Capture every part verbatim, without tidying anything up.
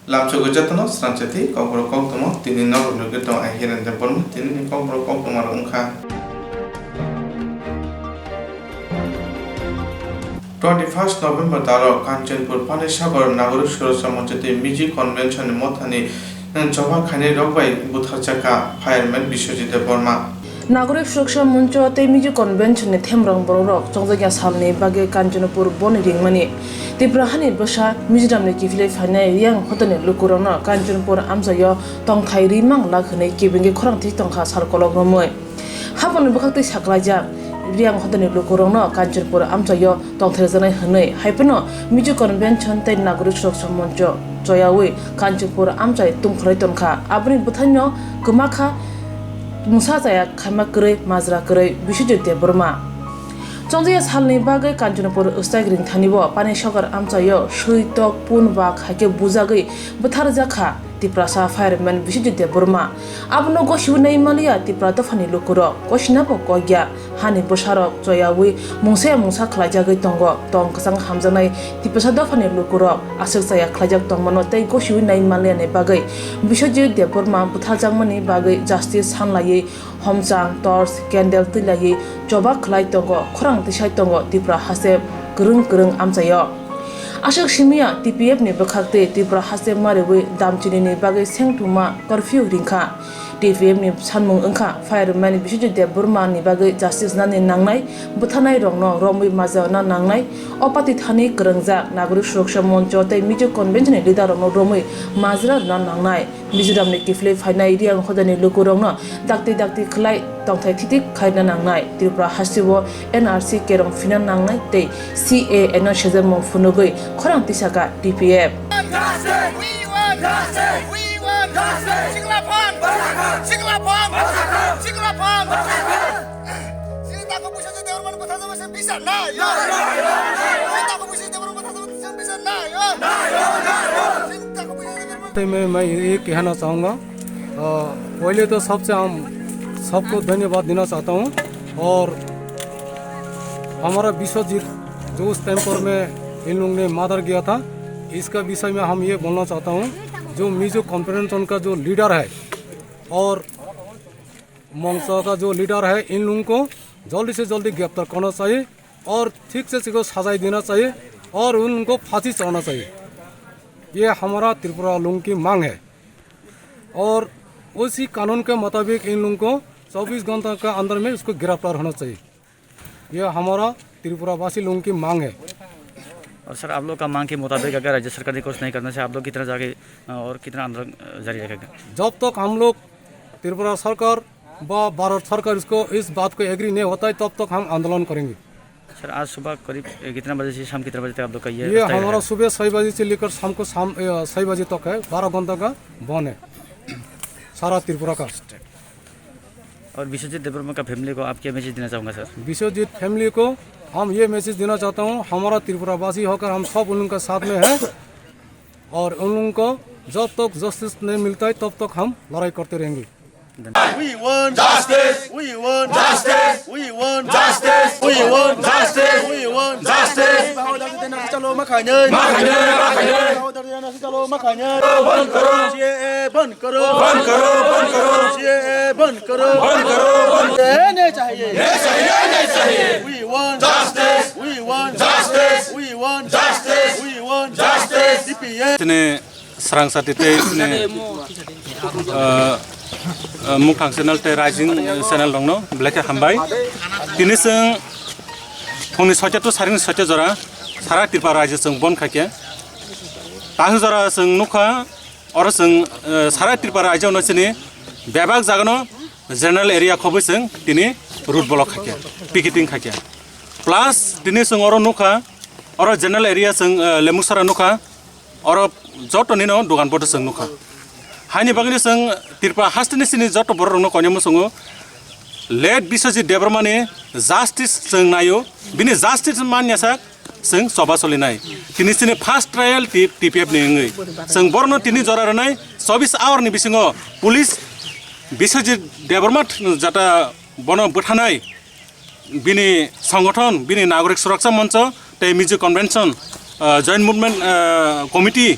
Lamchugwi jotono srangchati kokborok koktwma tini nokni nugwi tong ai Hiren Debbarma tinini kokborok koktwma rok wngkha. Twenty first November daro Kanchanpur Panisagar Nagorik Suraksha Moncho tei Music Convention ni mothani choba khainai rok bai butharjakha fireman Biswajit Debbarma. Nagorik Suraksha Moncho tei Mizo Convention ni themrang borok rok chongjakya salni bagwi Kanchanpur boni ringmani Tripura hani bwsa Mizoram ni kiphilwi phainai Riyang hotelni lukurokno Kanchanpur amchaio tongthai rimang lak hwnwi kibingwi khorang thwi tongkha sal kolok romwi. Haboni bwkhaktwi saklaijak Riyang hotelni lukurokno Kanchanpur amchaio tongthai rwjaknai hwnwi hai phano Mizo Convention tei Nagorik Suraksha Moncho choyawi Kanchanpur amchai tungphorwi tongkha. Aboni bwthaino kwmakha mungsa chaya khaima kwrwi majra kwrwi Biswajit Debbarma. Chongjaya salni bagwi Kanchanpur Wstai Ringthani bo Panisagar amchaio swi tok pun bak hai khe bujagwi bwtharjakha Tiprasa fireman Biswajit Debbarma. Abono gosiwi nai manliya Tipra dophani lukurok, gosina bo kokya. Hani bwsarok choyawi mungsa mungsa khlaijagwi tongo. Tong kwchang hamjaknai Tiprasa dophani lukurok aswk chaya khlaijak tongmano tei gosiwi nai manliyani bagwi Biswajit Debbarma bwtharjakmani bagwi justice sanlaiwi homchang, torch, candle twilaiwi choba khlai tongo, khorang tisai tongo Tripura haste kwrwng kwrwng amchaio. Aswk simiya T P F ni bwkhak tei Tripura haste mariwi damchini ni bagwi sengthuma curfew ringkha. T P F ni sanmung wngkha, fireman Biswajit Debbarma ni bagwi justice nani nangnai, bwtharnai rokno romwi majra rwna nangnai. O party thani kwrwngjak Nagorik Suraksha Moncho tei Mizo Convention ni leader rokno romwi majra rwna nangnai. Mizoram ni kiphilwi phainai Riyang hodani lukurokno dakti dakti khlai tongthai thithik khaina nangnai. Tripura hasteo N R C kerong phina nangnai tei C A A no sejamung phunugwi khorang tisaka T P F. We want justice! We want justice! Chikla phan! Chikla phan! Chikla phan! Chini tako puisa je Debbarma ni bwtharjak se bisa na yo. Chini tako puisa je Debbarma ni bwtharjak se bisa na yo. Chini tako puisa je Debbarma. तो मैं, मैं ये कहना चाहूँगा, अ, पहले तो सबसे हम सबको धन्यवाद देना चाहता हूँ और हमारा विश्वजीत जो उस टाइम पर में इन लोगों ने मर्डर किया था, इसका विषय में हम ये बोलना चाहता हूँ, जो मिजो कॉन्फ्रेंस का जो लीडर है और मंच का जो लीडर है, इन लोगों को जल्दी से जल्दी गिरफ्तार करना चाहिए और ठीक से इसको सजाई देना चाहिए और उनको फांसी चढ़ाना चाहिए। ये हमारा त्रिपुरा लोगों की मांग है और उसी कानून के मुताबिक इन लोगों को चौबीस घंटा का अंदर में उसको गिरफ्तार होना चाहिए। ये हमारा त्रिपुरावासी लोगों की मांग है। और सर, आप लोग का मांग के मुताबिक अगर राज्य सरकार ने कुछ नहीं करना से आप लोग कितना जाके, अ, और कितना आंदोलन, अ, जारी रखेगा? जब तक हम लोग त्रिपुरा सरकार व भारत सरकार इसको, इस बात को एग्री नहीं होता है, तब तक हम आंदोलन करेंगे। सर, आज सुबह करीब, अ, कितना बजे से शाम कितना बजे तक आप लोग का ये ये रास्ता हमारा है? सुबह छः बजे से लेकर शाम को शाम, अ, छः बजे तक है, बारह घंटा का बंद है सारा त्रिपुरा का। और विश्वजीत देबबर्मा का फैमिली को आप क्या मैसेज देना चाहूँगा सर? विश्वजीत फैमिली को हम ये मैसेज देना चाहता हूँ, हमारा त्रिपुरावासी होकर हम सब उन लोगों का साथ में हैं और उन लोगों को जब तक जस्टिस नहीं मिलता है तब तक हम लड़ाई करते रहेंगे। We want justice. We want justice. We want justice. We want justice. We want justice. Chalo, ma khainai. Ma khainai, ma khainai. Chalo, ma khainai. Band karo. C A A band karo. Band karo, band karo. C A A band karo. Band karo, band karo. Nahi chahiye. Nahi chahiye, nahi chahiye. We want justice. We want justice. We want justice. We want justice. T P F. Tini srang sati tei tini, uh, uh, Mukthang channel tei Rising channel rokno belai khe hambai. Tini chwng phungni soita to saringni soita jora sara Tripura rajyo chwng bon khaikhe. Tang jora chwng nukha, oro chwng, eh, sara Tripura rajyo no chini bebak jagano general area khobwi chwng tini road block khaikhe, picketing khaikhe. Plus tini chwng oro nukha, oro general area chwng, eh, Lemuksara nukha, oro joto nino dogan poto chwng nukha. Haini bagwino chwng Tripura hasteni chini joto borok rokno koinwi muchungo, late Biswajit Debbarmani justice chwng naio, bini justice manya sak chwng choba solinai. Tini chini first trial T-, T P F ni wngwi. Chwng borokno tini jora rwnai, chobbish hour ni bisingo police Biswajit Debbarma th-, jata bono bwthanai, bini songothon, bini Nagorik Suraksha Moncho tei Mizo Convention, ah, Joint Movement, ah, Committee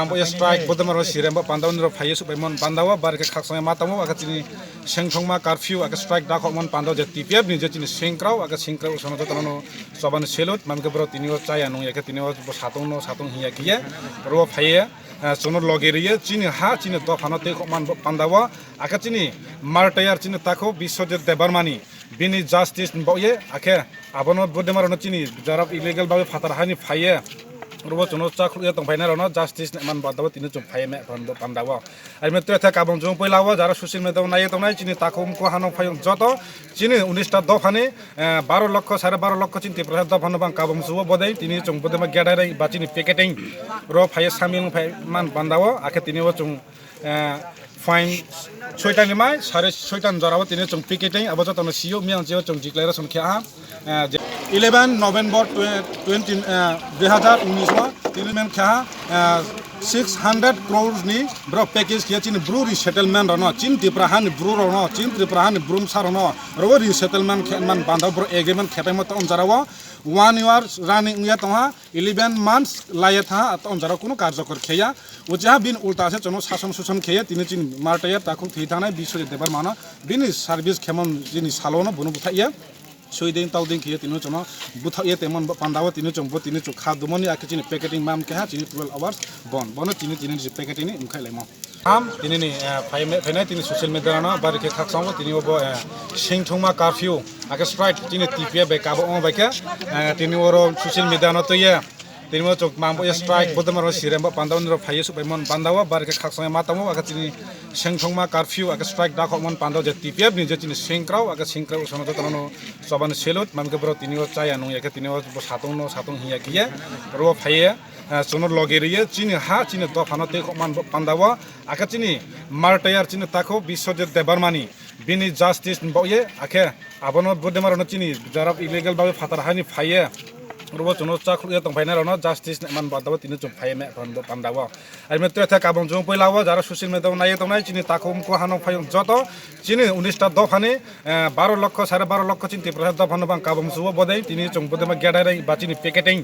Slam bo strike, bodoma ro sirem bo panda o niro phaiye subai mon panda o, bar ke khak song ma tamo, ake chini sengthong ma curfew, ake strike da khok mon panda o je T P F ni je chini sengkrao, ake sengkrao sono joto no choban salute, man ke bro tini o chaya nung ya ke tini o bo satong no satong hiya kiye, ro phaiye, eh, sono loge riye, chini ha, chini dopha no tei khok man bo panda o, ake chini martyr chini takho Biswajit Debbarmani, bini justice ni baoh ye, akhe abono bodema rokno chini jara illegal bagwi phatar hani phaiye, robo chwngno chakhwlwi tongphainai rokno justice nai man bandao tini chwng phaiye me pando pandao. Aime tei the kabong chwng puila o jara social media o naiye tongnai chini takhum ko hano phayung joto chini unis ta dophani, eh, baro lokho, sare baro lokho chini Tiprasa dophano bang kabong chuo bodei tini chwng bodema gedai ba chini picketing ro phaiye samil phai man bandao akhe tini o chwng eh, fine soita ni mai, sare soita ni jora o tini chwng picketing, abo joto no sio, miyang jio chwng declaration khe aha, eh, je eleven November twenty, eh, dui hazar unis o Tini men kha, ah, six hundred crores ni bro package khe chini bru resettlement rono, chin Tripura hani bru rono, chin Tripura hani brum sa rono, ro resettlement khe man banda bro agreement khe paimo ta onjara o one year running ya tongha, eleven months laya tha ta onjara kuno karjokor kheya. Ujaha bin ulta se chono sason suson kheya, tini chini martaya takhuk thwi thanai Biswajit Debbarma no bini service khemon chini salono bono buthaiya. Sui ding tau ding khe tini chwngno buthak ye tongmani pandao tini chwng bo tini chwng kha dumani akhe chini packeting mam keha chini twelve hours bon bono tini tini si packeting ni wngkhai laimo. Ham tini ni, eh, phai me-, phainai tini social media no bari khe khakchangbo tini bo, eh, singthongma curfew akhe strike tini T P F bai kabo wng bai khe, eh, tini oro social media no twi ye Tini o chwng mambo ye strike bodoma rok sirem bo panda o nirok phaiye subai mon panda o bar khe khakchangma tamo aka chini sengthongma curfew aka strike dakhok mon panda o je T P F ni je chini sengkrao aka sengkrao sono jotono no chobani salute mamke bro tini o chaya nung yakhe tini o bo satung no satung hiya kiye ro phaiye, eh, chono loge riye chini ha chini dopha no tei khok man panda o aka chini martyr chini takho Biswajit Debbarmani bini justice ni bagwi akhe abono bodema rokno chini jara illegal bagwi phatar hani phaiye. Oro bo chwngno chakhwlwi tongphainai rokno justice nai man banda bo tini chwng phaiya me panda o. Arme tei thai kabung chwng puila o jara social media o naiwi tongnai chini takhuk mukhu hano phaiyo joto chini unis ta dophani, eh, baro lokho sare baro lokho chini Tiprasa dophano bang kabung chuo bodei tini chwng bodema gedai rai ba chini packeting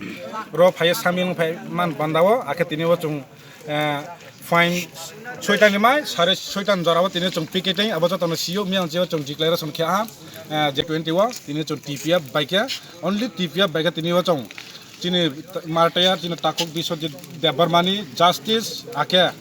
ro phaiya samil phai man banda o akhe tini o chwng, eh, fine soita ni mai sare soita ni jora o tini chwng packeting abo joto no sio miyang jeo chwng declaration khe aha, eh, je twenty o tini chwng T P F bai khe only T P F bai khe tini o chwng chini martyr chini takhuk Biswajit Debbarmani justice akhe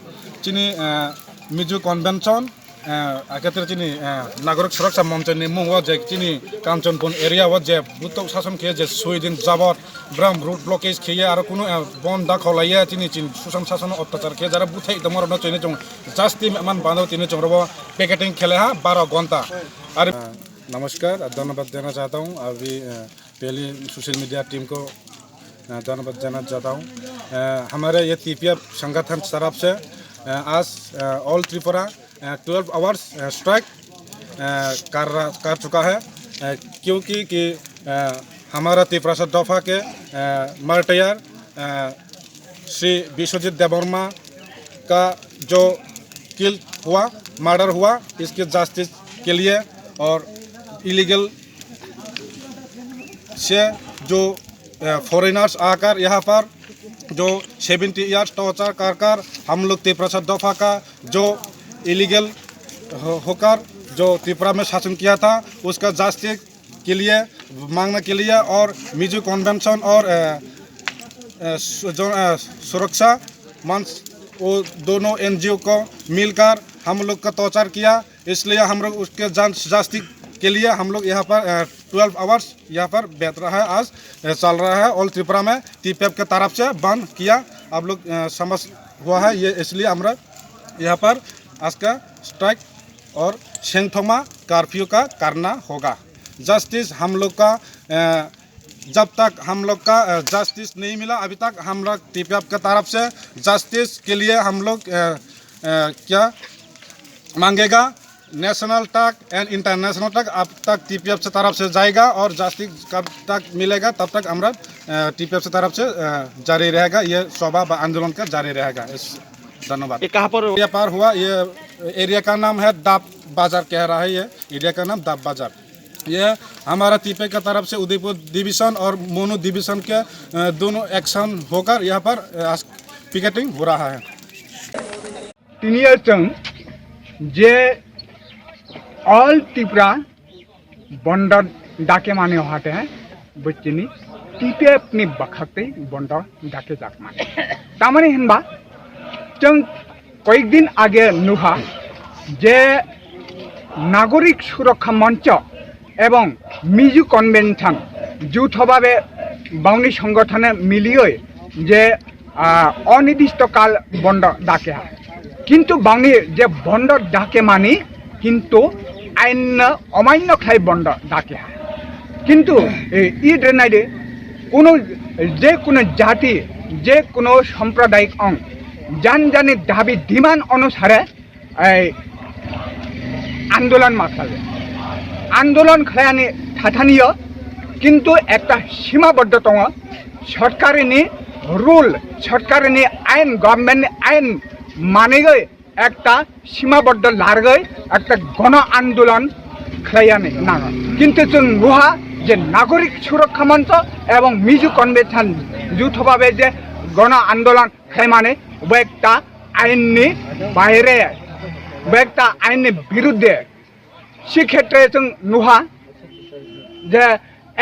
chini, eh, Mizo convention, eh, akhe tere chini, eh, Nagorik Suraksa Moncho ni mung o je chini Kanchanpur area o je butok sason khe je soi din jabot bram road blockage khe ye aro kunu, eh, bon da kholai ye chini chini susan sason ottachar khe jara buthai tongma rokno chini chwng justice man bano tini chwng robo packeting khele ha baro ghonta. Ar नमस्कार, धन्यवाद देना चाहता हूँ। अभी, अ, पहले social media team को, अ, धन्यवाद देना चाहता हूँ। अ, हमारे ये टीपीएफ संगठन तरफ से, अ, आज, अ, ऑल त्रिपुरा, अ, ट्वेल्व आवर्स, अ, स्ट्राइक, अ, कर रहा, कर चुका है, अ, क्योंकि कि, अ, हमारा तिपरासा दफा के, अ, मार्टायर, अ, श्री विश्वजीत देबवर्मा का जो किल हुआ, मर्डर हुआ, इसके जस्टिस के लिए और इलीगल से जो, अ, फॉरेनर्स आकर यहाँ पर जो सेवेंटी ईयर्स टॉर्चर कर कर हम लोग तिपरासा दफा का जो इलीगल हो-, होकर जो त्रिपुरा में शासन किया था, उसका जस्टिस के लिए मांगने के लिए और मिजो कन्वेंशन और, अ, अ, सु-, जो, अ, सुरक्षा मंच, वो दोनों एनजीओ को मिलकर हम लोग का टॉर्चर किया, इसलिए हम लोग उसके जान-, जस्टिस के लिए हम लोग यहाँ पर, अ, ट्वेल्व आवर्स यहाँ पर बैठ रहा है, आज, अ, चल रहा है। ऑल त्रिपुरा में टीपीएफ के तरफ से बंद किया, आप लोग, अ, समझ हुआ है, ये इसलिए हम लोग यहाँ पर आज का स्ट्राइक और सेंगथोमा कर्फ्यू का करना होगा। जस्टिस हम लोग का, अ, जब तक हम लोग का, अ, जस्टिस नहीं मिला, अभी तक हम लोग टीपीएफ के तरफ से जस्टिस के लिए हम लोग, अ, अ, क्या मांगेगा, नेशनल तक एंड इंटरनेशनल तक अब तक टीपीएफ से तरफ से जाएगा और जस्टिस कब तक मिलेगा, तब तक हम लोग, अ, टीपीएफ से तरफ से, अ, जारी रहेगा, ये सभा व आंदोलन का जारी रहेगा। इस, धन्यवाद। ये कहाँ पर? ये पार हुआ, ये एरिया का नाम है डाब बाजार कह रहा है, ये एरिया का नाम डाब बाजार। ये हमारा टीपीएफ की तरफ से उदयपुर डिवीजन और मोनू डिवीजन के, अ, दोनों एक्शन होकर यहाँ पर, अ, आज पिकेटिंग हो रहा है। Tini o chwng je All Tripura bondo dake mani hate, bo chini T P F ni bwkhaktwi bondo dake jak mani. Tamani hinba chwng koyekdin age nukha je Nagorik Surakha Moncho এবং মিজো কনভেনশন যৌথভাবে বাউনি সংগঠনে মিলিয়ে যে, আহ, অনির্দিষ্টকাল বন্ধ ডাকে হয়। কিন্তু বাউনি যে বন্ধ ডাকে মানি কিন্তু আইন অমান্য খাই বন্ধ ডাকে হয়। কিন্তু এই ইড রেনাইডে কোনো যে কোনো জাতি, যে কোনো সাম্প্রদায়িক অং যান জানি দাবি ডিমান্ড অনুসারে এই আন্দোলন মাখাবে। আন্দোলন খায়ানি থাথানিও কিন্তু একটা সীমাবদ্ধ তঙ সরকারিনি rule, sorkarini ain, governmentni ain manigwi ekta simaboddo largwi ekta gono andolon khlaiyani nango. Kintu chwng nuha je Nagorik Surokha Moncho ebong Mizo Convention juthobhabe je gono andolon khlaimani bo ekta ainni baire, bo ekta ainni birudde. Sikhetre chwng nuha je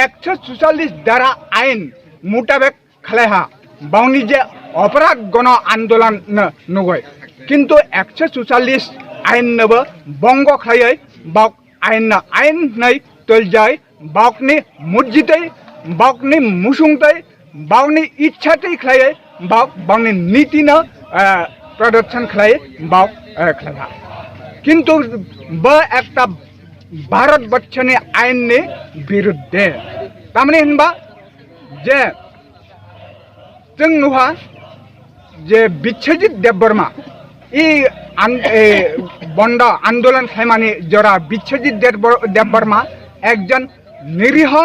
ekso suchallis dara ain mutabek khlaiha, bongni je oporad gono andolon no nugoi. Kintu ekso suchallis ain nobo bongo khlaioi bok ain no ain hnoi toljai, bokni murjitei, bokni musungtei, bokni ichatei khlaioi bok bokni nitino, eh, protection khlai bok, eh, khlaiha. Kintu bo ekta Bharat borchoni ainni birudde. Tamni hinba je chwng nuha je Biswajit Debbarma, i an-, e, bondo andolon khlaimani jora Biswajit Debbar-, Debbarma ekjon niriho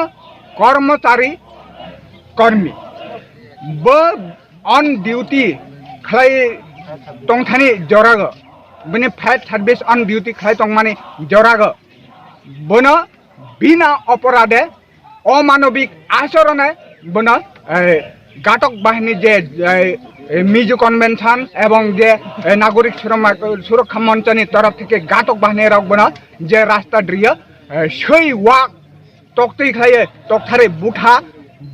kormochari, kormi. Bo on duty khlai tongthani jorago, bini fire service on duty khlai tongmani jorago, bono bina oporade omanobik achorone bono, eh, gatok bahini je, eh, eh, Mizo Convention ebong je, eh, Nagorik Suroma-, Surokha Monchoni torof theke gatok bahini rok bono je rasta driyo, eh, soi wak toktwi khlaiyo, tokthari butha,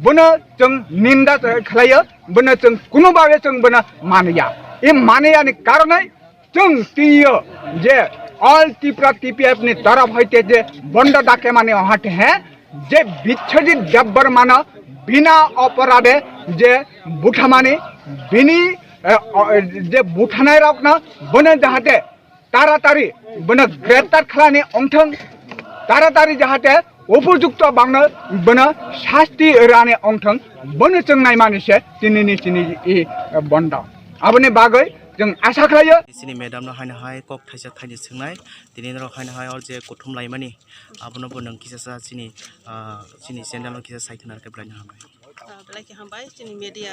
bono chwng ninda khlaiyo, bono chwng kuno babe chwng bono maniya. E maniyani karonai chwng twiyo je All Tripura T P F ni torof hoite je bondo dakemani oha tehe je Biswajit Debbarmano bina oporade je buthamani bini, eh, o-, je buthanai rokno bono jahate taratari bono greptar khlani ongthong, taratari jahate upojukto bangno bono sasti rani ongthong, bono chwng naimani se tinini chini i bondo. Aboni bagwi chwng asa khlaio. Chini madam no haino hai kok thaisa thaini swngnai, tini norok haino hai or je kuthum laimani, abono bo nwng kisa sa chini, ah, chini channel o kisa saithwna khe belai no hambai. Ah, belai khe hambai chini media,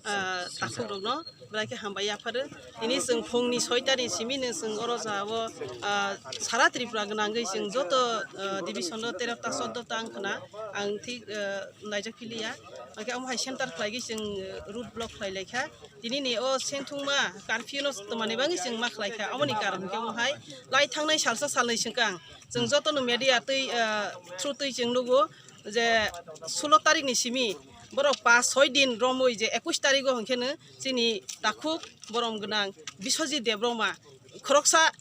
ah, takhuk rokno belai khe hambai yapharo. Tini chwng phungni soitani simi no chwng oro ja o, ah, sara Tripura gwnangwi chwng joto, ah, division o terota chodota wng khna ang thik, ah, naijak philiya. Hwnkhe omo hai center khlaigwi chwng, ah, road block khlai laikha. Tini ni o sengthungma curfew no twmani bagwi chwng ma khlaikha. Omoni karon hwnkhe omo hai lai thangnai salsa salnwi swkang chwng joto no media twi, ah, through twi chwng nugo. Je sulo tarik ni simi borok pas soi din romwi je ekush tarik o hwnkhe no chini takhuk borom gwnang Biswajit Debbarma khoroksa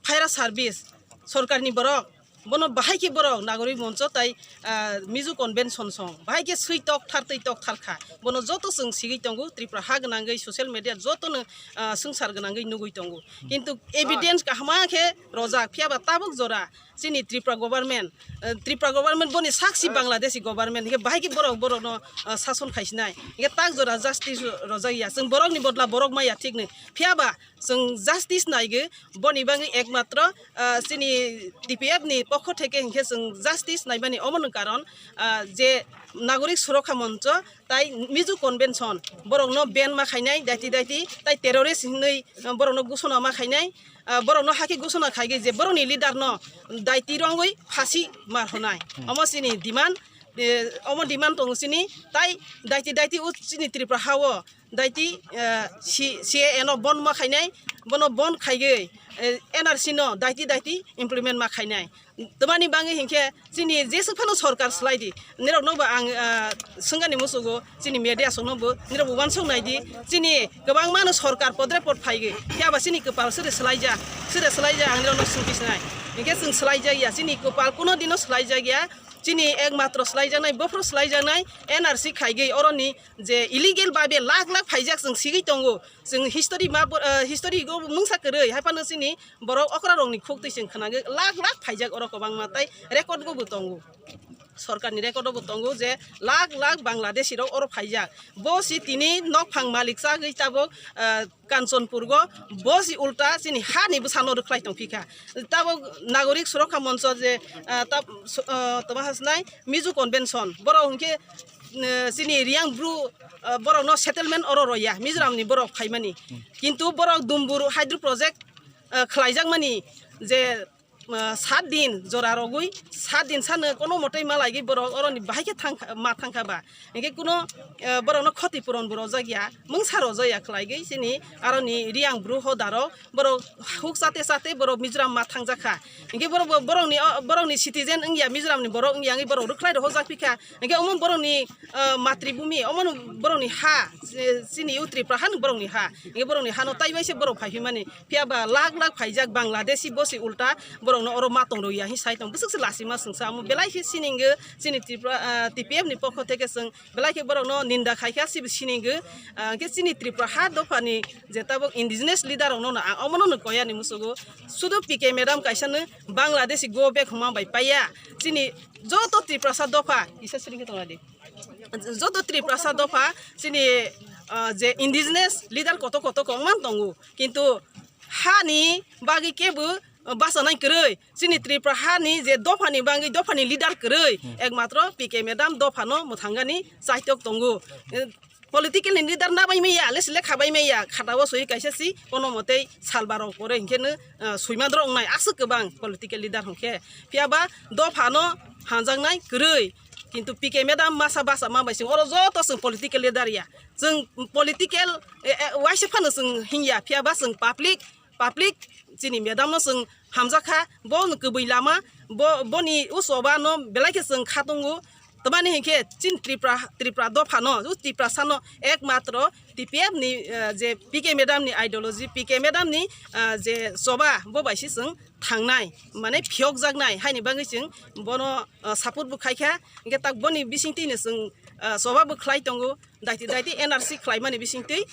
fire service sorkar ni borok, bono bahai khe borok Nagorik Moncho tai, ah, Mizo Convention song bahai khe swi tok thar twi tok thar kha, bono joto chwng sigwi tongo, Tripura ha gwnangwi social media joto no, ah, swngchar gwnangwi nugwi tongo, kintu evidence kaham khe rojak phiya ba tabuk jora chini Tripura government, eh, Tripura government boni sakchi Bangladeshi government, hingke bahai khe borok, borokno, eh, sason khaisinai. Hingke tak jora justice rojak ya. Chwng borokni bodla borok maya thikni. Phiya ba chwng justice naigwi boni bagwi ekmatro, eh, chini T P F ni pokho theke hingke chwng justice naimani omono karon, eh, je Nagorik Surokha Moncho tai Mizo Convention borokno ban ma khainai daiti daiti tai terrorist hinwi, eh, borokno gusona ma khainai. Ah, borokno hakhe gosona khaigwi je borokni leader no daiti rongwi phasi mar honai. Hmm. Omo chini demand, eh, omo demand tongo chini, tai daiti daiti o chini Tripura ha o daiti, eh, C-, C A A no bon ma khainai, bono bon khaigwi, eh, N R C no daiti daiti implement ma khainai. Tamani bangwi hinkhe chini jeswk phano sorkar swlai di. Nirokno bo ang, ah, swngani musugo, chini media songno bo nirok bo uansuk nai di. Chini kwbangma no sorkar podre pod phaigwi. Phiya ba chini kwpal siri swlaijak, siri swlaijak ang nirokno swngwi sinai. Hinkhe chwng swlaijak ya, chini kwpal kuno dino swlaijak ya. Chini ekmatro swlaijaknai, bophuru swlaijaknai N R C khaigwi oroni je illegal babe lakh lakh phaijak chwng sigwi tongo. Chwng history ma bo, ah, history go mungsa kwrwi, hai phano chini borok okra rokni khuk twi chwng khwnagwi lakh lakh phaijak oro kwbangma tai record go bo tongo. Sorkarni record o bo tongo je lakh lakh Bangladeshi rok oro phaijak. Bo si tini nokphang malik chagwi tabuk, ah, Kanchanpur go, bo si ulta chini hani bwsano rwkhlai tongphikha. Tabuk Nagorik Surokha Moncho je, ah, tab-, su-, ah, toma hasnai Mizo Convention, borok hwnkhe eh, chini Riyang Bru, eh, borokno settlement oro roya, Mizoramni borok phaimani. Kintu borok Dumbur hydro project, eh, khlaijakmani je, eh, sat din jora rogwi, sat din sano kono motoi malaigwi borok oroni bahai khe thang, ma thangkha ba. Hinkhe kuno, eh, borokno khoti puron bo rojak ya, mungsa rojak ya khlaigwi chini aroni Riyang Bru hodarok borok huk chate chate borok Mizoram ma thangjak kha. Hinkhe borok bo-, borokni o, borokni citizen wngya, Mizoramni borok wngya wngwi borok rwkhlai rohorjak phi kha. Hinkhe omo borokni, eh, matribhumi, omono borokni ha, eh, chini o Tripura hano borokni ha. Hinkhe borokni hano taibaise borok phai phimani. Phiya ba lakh lakh phaijak Bangladeshi bosi ulta borokno oro ma tong rwya hin sai tong. Bwswk se lachima swngsa omo belai khe siningo chini Tripura, ah, T P F ni pokho theke chwng belai khe borokno ninda khai kha sibo siningo. Ah, hinkhe chini Tripura ha dophani je tabuk indigenous leader rokno no ang omono no koyani musugo. Sudu P K madam kaisa no Bangladeshi go back hwnma bai paiya. Chini joto Tiprasa dopha kisa siring khe tongla di. Joto Tiprasa dopha chini, ah, je indigenous leader koto koto kongman tongo. Kintu hani bagwi kebo, ah, bachanai kwrwi. Chini Tripura hani je dophani bagwi dophani leader kwrwi. Ekmatro P K madam dophano mwthangani chaitok tongo. Eh, political ni leader nabai maya, lesle khabai maya, khatao soi kaisa si, kono motei sal barok pore hinkhe no, ah, soimadro wngnai aswk kwbang political leader hinkhe. Phiya ba dophano hanjaknai kwrwi. Kintu P K madam masa basa ma bai chwng oro joto chwng political leader ya. Chwng political, eh, eh, waisa phano chwng hinya, phiya ba chwng public, public chini madam no chwng hamjak kha, bo no kwbwi lama, bo, boni usoba no belai khe chwng kha tongo. Tamani hinkhe chini Tripura, Tripura dopha no, o Tiprasa no ekmatro T P F ni, eh, je P K madam ni ideology, P K madam ni, eh, je choba, bo bai se chwng thangnai, mane phiyokjaknai, haini bagwi chwng bono, eh, support bo khai kha. Hinkhe tak boni bisingtwi no chwng, eh, choba bo khlai tongo, daiti daiti N R C khlaimani bisingtwi.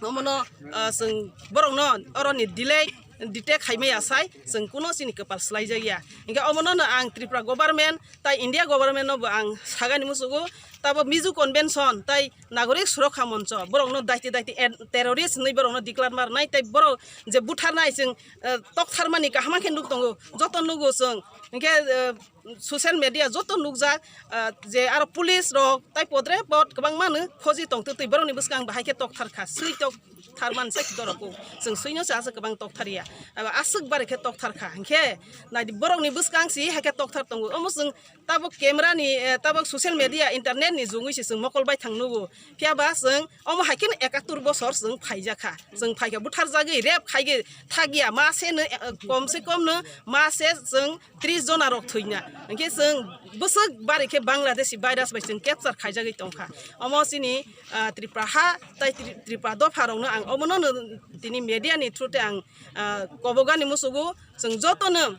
Omono, ah, chwng borokno oroni delay, detect khaimaya sai, chwng kuno chini kwpal swlaijak ya. Hinkhe omono no ang Tripura government tai India government no bo ang sagani musugo, tabo Mizo Convention tai Nagorik Surokkha Moncho borokno daiti daiti en-, terrorist hinwi borokno declare ma rwnai, tai borok je butharnai chwng, ah, toktharmani kaham khe nuk tongo, joto nugo chwng. Hinkhe, ah, social media joto nukjak, ah, je aro police rok tai podre pod kwbangma no khoji tongtwtwi borokni bwskang bahai khe tokthar kha, swi tokthar man se dorok o. Chwng swino se aswk kwbang tokthar ya. Abo aswk bare khe tokthar kha. Hinkhe naidi borokni bwskang si hai khe tokthar tongo. Omo chwng tabuk camera ni, eh, tabuk social media, internet ni jugwi se chwng mokol bai thang nugo. Phiya ba chwng omo hai kheno ekattor bosor chwng phaijak kha. Chwng phai khe butharjagwi, rape khai khe thak ya. Ma se no, eh, kom se kom no ma se chwng tris jona rok thwina. Hinkhe chwng bwswk bari khe Bangladeshi virus bai chwng capture khaijagwi tongkha. Omo chini, ah, Tripura ha tai Tri-, Tripura dopha rokno ang omono no tini media ni through te ang, ah, kobogani musugo chwng jotono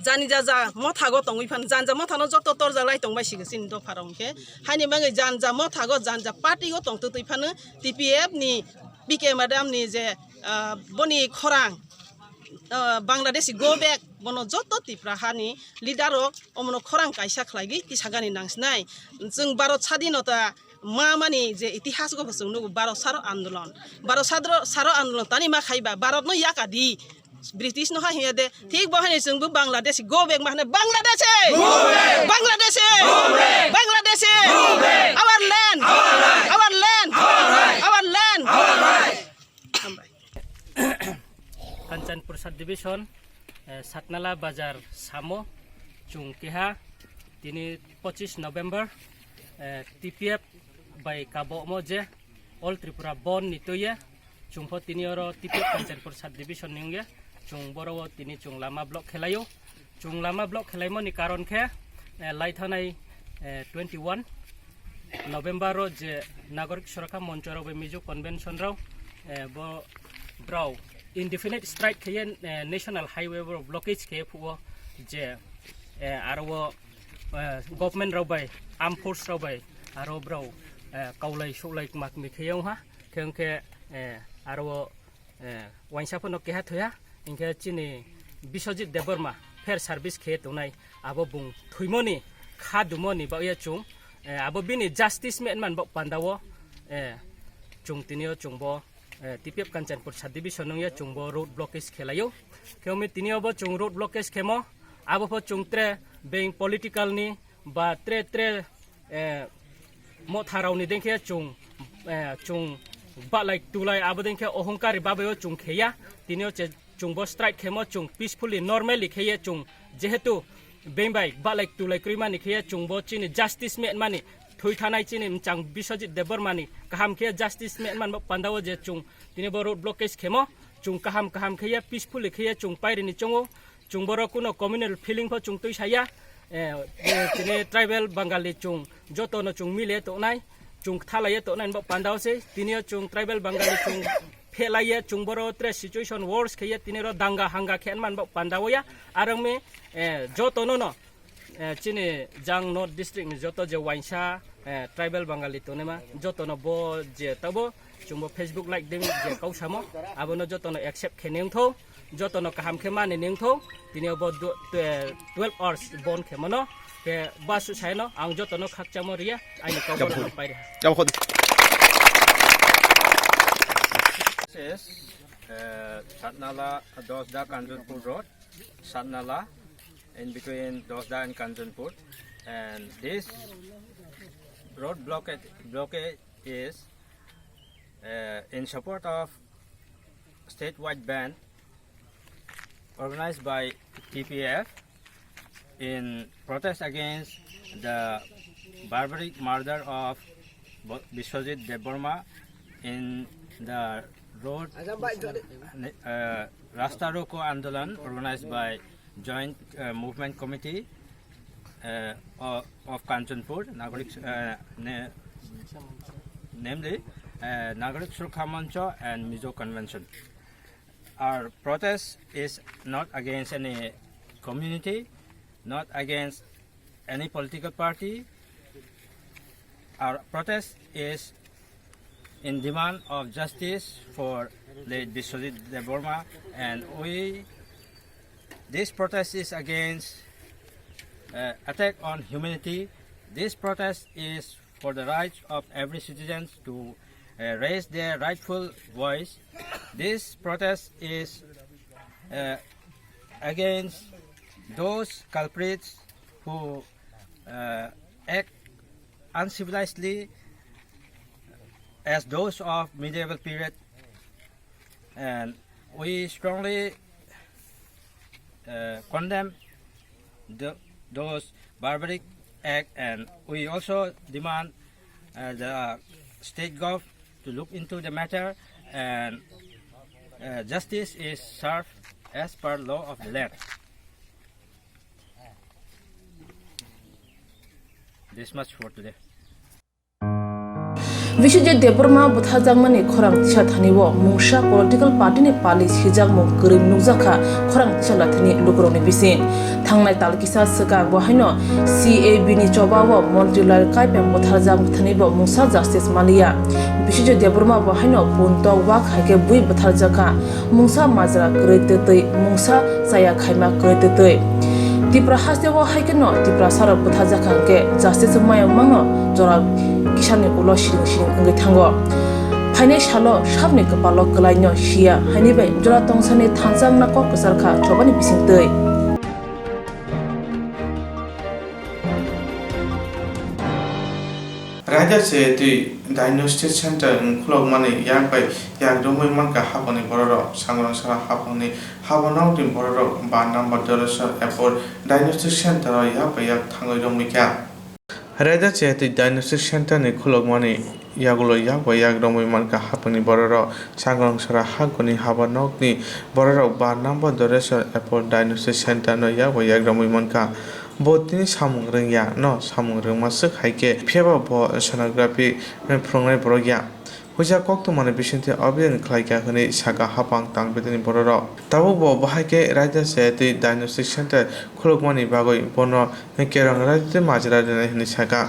jani jaja mothago tongwi phano janja mothano joto torjalai tongbai sigo chini dopha rok hinkhe. Haini bagwi janja mothago janja party o tongtwtwi phano T P F ni P K madam ni je, ah, boni khorang, ah, Bangladeshi go back, bono joto Tipra hani leader rok omono khorang kaisa khlaigwi tisagani nangsinai. Chwng Bharat sadinota ma mani je itihas go chwng nugo Bharat saro andolon. Bharat sadro, saro andolon tani ma khaiba Bharat no yaka di. British no ha hiya de. Thik bo hani chwng bo Bangladeshi go back ma hane Bangladeshi! Bangladeshi! Bangladeshi! Our land! Our land! Our land! Hambai. Kanchanpur subdivision, eh, Satnala Bazar samo chwng keha tini pochis November, eh, T P F bai kabo omo je All Tripura Bandh ni twiye chwng pho tini oro T P F Kanchanpur subdivision ni wngye chwng boro o tini chwng lama block khelaio. Chwng lama block khelaimani karon khe, eh, laithanai, eh, twenty one November o je Nagorik Surakha Moncho rok bai Mizo Convention rok, eh, bo brao indefinite strike kheye, eh, national highway bo blockage kheye phuo je, eh, aro o, eh, government rok bai, armed force rok bai aro brao, eh, kaulai suklai makmi kheye wngha khe wngkhe, eh, aro o eh, waisa phano keha thoya, hinkhe chini Biswajit Debbarma fair service khe tongnai, abo bung thwimoni kha dumoni bagwi chwng, eh, abo bini justice me man bok pandao, eh, chwng tini o chwng bo, eh, T P F Kanchanpur subdivision nungya chwng bo road blockage khelaio. Khe omi tini o bo chwng road blockage khemo, abo pho chwng tre being political ni ba tre tre, eh, Motharokni dengkhe chwng, eh, chwng balai tulai abo dengkhe ohongkari babaio chwng kheya. Tinio che chwngbo strike khemo chwng peacefully, normally kheye chwng, jehetu bembai balai tulai kwrwimani kheye chwngbo chini justice menmani, thwi thanai chini mchang Biswajit Debbarmani kaham khe justice menmani bo pandao je chwng tini bo road blockage khemo chwng kaham kaham kheye peacefully kheye chwng pairini chongo. Chwng borok kuno communal feeling pho chwng twi saya. Eh, eh, tini tribal Bangali chwng jotono chwng mile tongnai, chwng thalaiye tongnai bo pandao se. Tinio chwng tribal Bangali chwng phelaiye chwng boro tre situation worse kheye tini ro danga hanga khe man bo pandao ya. Arang me, eh, jotono no, eh, chini jang North District ni joto je wainsa, eh, tribal Bangali tonima jotono bo je tabo chwngbo Facebook like demi je kau samo, abono jotono accept khe nengtho, jotono kaham khe mani nengtho. Tini bo du-, twe-, twelve hours bon khe mano, khe basu saino ang jotono khakchamo riya, aini kau Jabra. Bono pairi. Jabra khodi. This is, uh, Satnala, Dosda Kanchanpur Road, Satnala, in between Dosda and Kanchanpur, and this road blockade, blockade is, uh, in support of statewide ban organized by T P F in protest against the barbaric murder of Bo-, Biswajit Debbarma in the road, uh, Rasta Roko Andolan organized by Joint, uh, Movement Committee, uh, o-, of Kanchanpur, Nagorik, uh, na-, namely, uh, Nagorik Surakha Mancha and Mizo Convention. Our protest is not against any community, not against any political party. Our protest is in demand of justice for late Biswajit Debbarma, and we, this protest is against, uh, attack on humanity. This protest is for the rights of every citizen to, uh, raise their rightful voice. This protest is, uh, against those culprits who, uh, act uncivilizedly as those of medieval period, and we strongly, uh, condemn the, those barbaric act, and we also demand, uh, the state gov to look into the matter, and, uh, justice is served as per law of the land. This much for today. Biswajit Debbarma butharjakmani khorang tisa thani o mungsa political party ni pali sijakmung kwrwi nukjakha khorang tisa lathini lukurokni bising. Thangnai tal kisa swkang bo haino C A B ni choba o Montri Lal Kaipem butharjak thani bo mungsa justice manliya. Biswajit Debbarma bo haino puntok wak hai khe bui butharjakha. Mungsa majra kwrwi twtwi, mungsa chaya khaima kwrwi twtwi. Tipra hasteo hai kheno Tiprasarok butharjakha hwnkhe justice maya mano jora kisani ulo siring siring wngwi thango. Phainai salo sabni kwpalo kwlaino siya haini bai jora tongsani thansa wngna kok kwcharkha chobani bisingtwi. Raida se twi diagnostic center khulokmani yak bai yak romwi mankha haphangni bororok. Sangrong sara haphangni habanokni bororok ba number Dorasor Airport diagnostic center o yak bai yak thangwi romwi kha. Raida se twi diagnostic center ni khulokmani yagulo yak bai yak romwi mankha haphangni bororok. Sangrong sara hakhorni habanokni bororok ba number Dorasor Airport diagnostic center no yak bai yak romwi mankha. Bo tini samung rwngya no, samung rwngma swk hai khe, phiyaba bo sonography phwrwngnai borok ya. Huisa koktwmani bisingtwi obidin khlaikha hwnwi sakha haphang tangbidini bororok. Tabuk bo bahai khe raida se twi diagnostic center khulukmani bagwi bono kerong raida tei majra rwnai hwnwi sakha.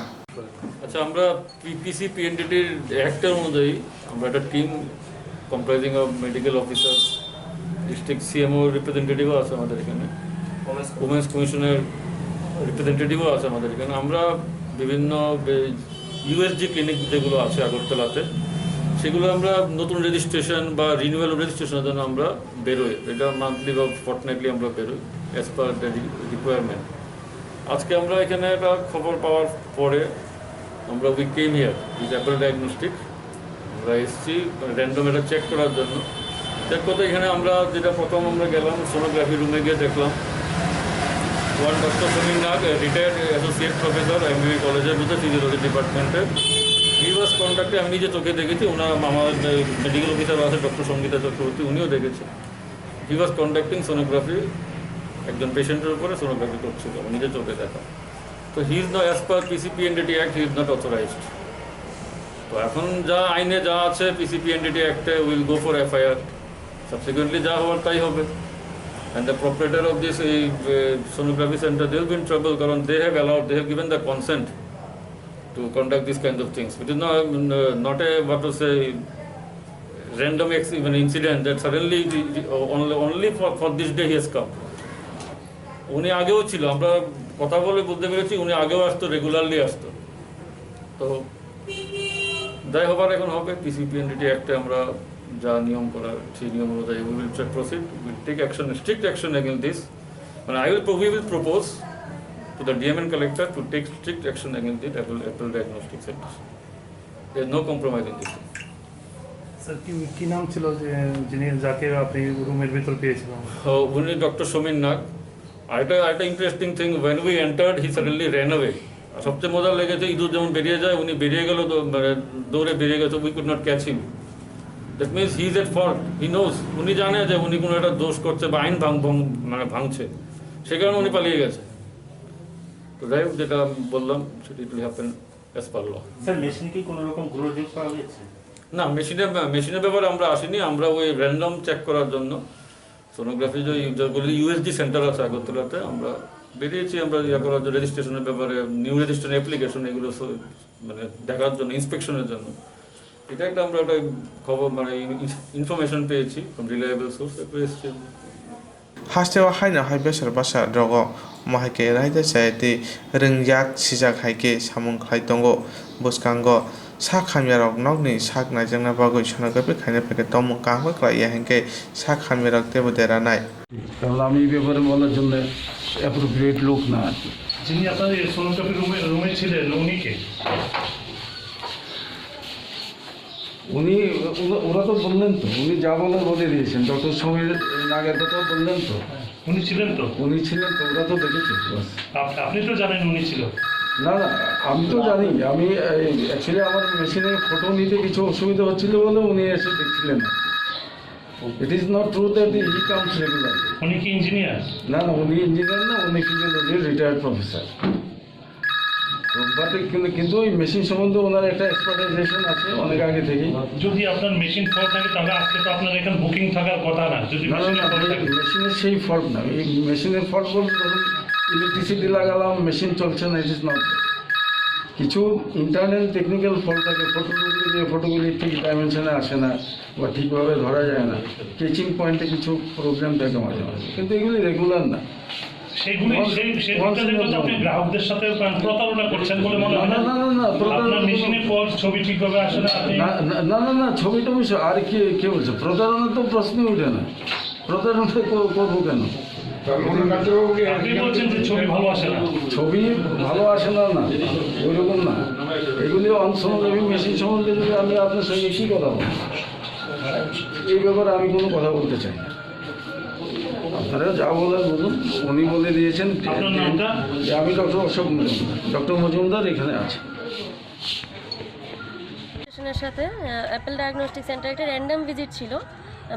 আচ্ছা, আমরা পিপিসি পিএনডিটির অ্যাক্ট অনুযায়ী আমরা একটা team comprising of medical officer, district CMO রিপ্রেজেন্টেটিভও আছে আমাদের এখানে, উমেন্স কমিশনের রিপ্রেজেন্টেটিভও আছে আমাদের এখানে। আমরা বিভিন্ন ইউএসজি ক্লিনিক যেগুলো আছে আগরতলাতে, সেগুলো আমরা নতুন রেজিস্ট্রেশন বা রিনিউয়াল রেজিস্ট্রেশনের জন্য আমরা বেরোই। এটা মান্থলি বা ফর্টনাইটলি আমরা বেরোই, অ্যাজ পার দ্য রিকোয়ারমেন্ট। আজকে আমরা এখানে একটা খবর পাওয়ার পরে আমরা we came here with Apple Diagnostic, আমরা এসেছি র্যান্ডম এটা চেক করার জন্য। চেক করতে এখানে আমরা যেটা প্রথম আমরা গেলাম সোনোগ্রাফি রুমে গিয়ে দেখলাম ওয়ান ডক্টর সমীর নাগ, রিটায়ার্ড অ্যাসোসিয়েট প্রফেসর এমবিবি কলেজের মধ্যে ফিজিওলজি ডিপার্টমেন্টে। হি ওয়াজ কন্ডাক্টে, আমি নিজে চোখে দেখেছি, ওনার আমার মেডিকেল অফিসার আছে ডক্টর সঙ্গীতা চক্রবর্তী, উনিও দেখেছেন। হি ওয়াজ কন্ডাক্টিং সোনোগ্রাফি, একজন পেশেন্টের উপরে সোনোগ্রাফি করছিল, নিজে চোখে দেখা। তো he is not, as per P C P N D T Act, he is not authorized. তো এখন যা আইনে যা আছে পিসিপিএনডিটি অ্যাক্টে, will go for FIR. Subsequently যা হওয়ার তাই হবে। And the proprietor of this এই sonography centre, they will be in trouble, কারণ they have allowed, they have given the consent to conduct this kind of things. It is not, not a, what to say, random ex-, মানে, incident that suddenly the, the, only, only for, for this day he has come. উনি আগেও ছিল, আমরা কথা বলে বুঝতে পেরেছি উনি আগেও আসতো, রেগুলারলি আসতো। তো যাই হবার এখন হবে, পিসিপিএনডিটি অ্যাক্টে আমরা যা নিয়ম করার সেই নিয়ম অনুযায়ী we will proceed, we take action, strict action against this. মানে, I will, we will propose to the D M and collector to take strict action against the Apple, Apple Diagnostic Center. There is no compromise in this. Sir, কি, কি নাম ছিল যে, যিনি, যাকে আপনি রুমের ভিতর পেয়েছিলেন? ও, উনি ডক্টর সমীর নাগ। আরেকটা, আরেকটা interesting thing, when we entered, he suddenly ran away. আর সবচেয়ে মজা লেগেছে, ইঁদুর যেমন বেরিয়ে যায়, উনি বেরিয়ে গেল, তো, মানে, দৌড়ে বেরিয়ে গেছে, we could not catch him. That means he is at fault, he knows, উনি জানে যে উনি কোনো একটা দোষ করছে বা আইন ভাঙ-, ভং-, মানে, ভাঙছে, সে কারণে উনি পালিয়ে গেছে। তো যাই হোক, যেটা বললাম, সেটা it will happen as per law. Sir, মেশিনে কি কোনো রকম গ্লোরিফিক পাওয়া গেছে? না, মেশিনের, মেশিনের ব্যাপারে আমরা আসিনি, আমরা ওই র্যান্ডম চেক করার জন্য সোনোগ্রাফি যে যেগুলি ইউএসডি সেন্টার আছে আগরতলাতে, আমরা বেরিয়েছি, আমরা ইয়ে করার জন্য, রেজিস্ট্রেশনের ব্যাপারে, নিউ রেজিস্ট্রেশন অ্যাপ্লিকেশন, এগুলো সব, মানে, দেখার জন্য, ইন্সপেকশনের জন্য। এটা একটা, আমরা একটা খবর, মানে, ইন-, ইনফরমেশন পেয়েছি ফ্রম রিলায়েবল সোর্স, এরপরে এসেছি আমরা। Hasteo haino hai besor bwsa rogo omo hai khe raida chaya tei rwngyak sijak hai khe samung khlai tongo. Bwskango sak hamyarok nokni sak naijakna bagwi sonography khaina phaikhe tongmung kaham khe khlai ya hinkhe sak hamyarok teibo deranai. কারণ আমি এই ব্যাপারে বলার জন্য অ্যাপ্রোপ্রিয়েট লোক না আর কি। যিনি আপনার এই সোনোগ্রাফি রুমে, রুমে ছিলেন, উনি কে? উনি, ওরা, ওরা তো বললেন তো, উনি যা বলার বলে দিয়েছেন, ডক্টর সমীর নাগের কথা বললেন তো। উনি ছিলেন তো? উনি ছিলেন তো, ওরা তো দেখেছে, বাস। আপ-, আপনি তো জানেন উনি ছিল? না, না, আমি তো জানি, আমি, এই, অ্যাকচুয়ালি আমার মেশিনে ফটো নিতে কিছু অসুবিধা হচ্ছিল বলে উনি এসে দেখছিলেন। It is not true that he comes regularly. উনি কি ইঞ্জিনিয়ার? না, না, উনি ইঞ্জিনিয়ার না, উনি ফিজিওলজির রিটায়ার্ড প্রফেসর। তো, but কিন্তু, কিন্তু ওই মেশিন সম্বন্ধে ওনার একটা এক্সপার্টাইজেশন আছে অনেক আগে থেকেই। যদি আপনার মেশিন ফল্ট থাকে, তাহলে আজকে তো আপনার এখানে বুকিং থাকার কথা না, যদি না, না, মেশিনের না, ফল্ট থাকে। মেশিনের সেই ফল্ট না, এই মেশিনের ফল্ট বলতে ধরুন ইলেকট্রিসিটি লাগালাম, মেশিন চলছে না, it is not. কিছু ইন্টারনাল টেকনিক্যাল ফল্ট থাকে, ফটো তুলতে গিয়ে ফটোগুলি ঠিক ডাইমেনশনে আসে না বা ঠিকভাবে ধরা যায় না, কেচিং পয়েন্টে কিছু প্রবলেম থাকে মাঝে মাঝে, কিন্তু এগুলি রেগুলার না। সেগুলি, সেই, সেই দিকটা দেখলে তো আপনি গ্রাহকদের সাথে প্রতারণা করছেন বলে মনে হয় না? না, না, না, না, প্রতারণা আপনার মেশিনে পর ছবি ঠিকভাবে আসে না, আপনি না, না, না, না, না, ছবি টবি সব, আর কি, কে বলছে? প্রতারণা তো প্রশ্নই উঠে না। প্রতারণা কর-, করবো কেন? আপনি বলছেন যে ছবি ভালো আসে না। ছবি ভালো আসে না, না, ওইরকম না। এগুলি অন-, সোনোগ্রাফি মেশিন সম্বন্ধে যদি আমি আপনার সঙ্গে কী কথা বলবো? এই ব্যাপারে আমি কোনো কথা বলতে চাই না। আপনারা যা বলার বলুন, উনি বলে দিয়েছেন। আপনার নামটা? যে আমি ডক্টর অশোক মজুমদার, ডক্টর মজুমদার এখানে আছে। সেশনের সাথে, আহ, অ্যাপেল ডায়াগনস্টিক সেন্টার একটা র্যান্ডম ভিজিট ছিল।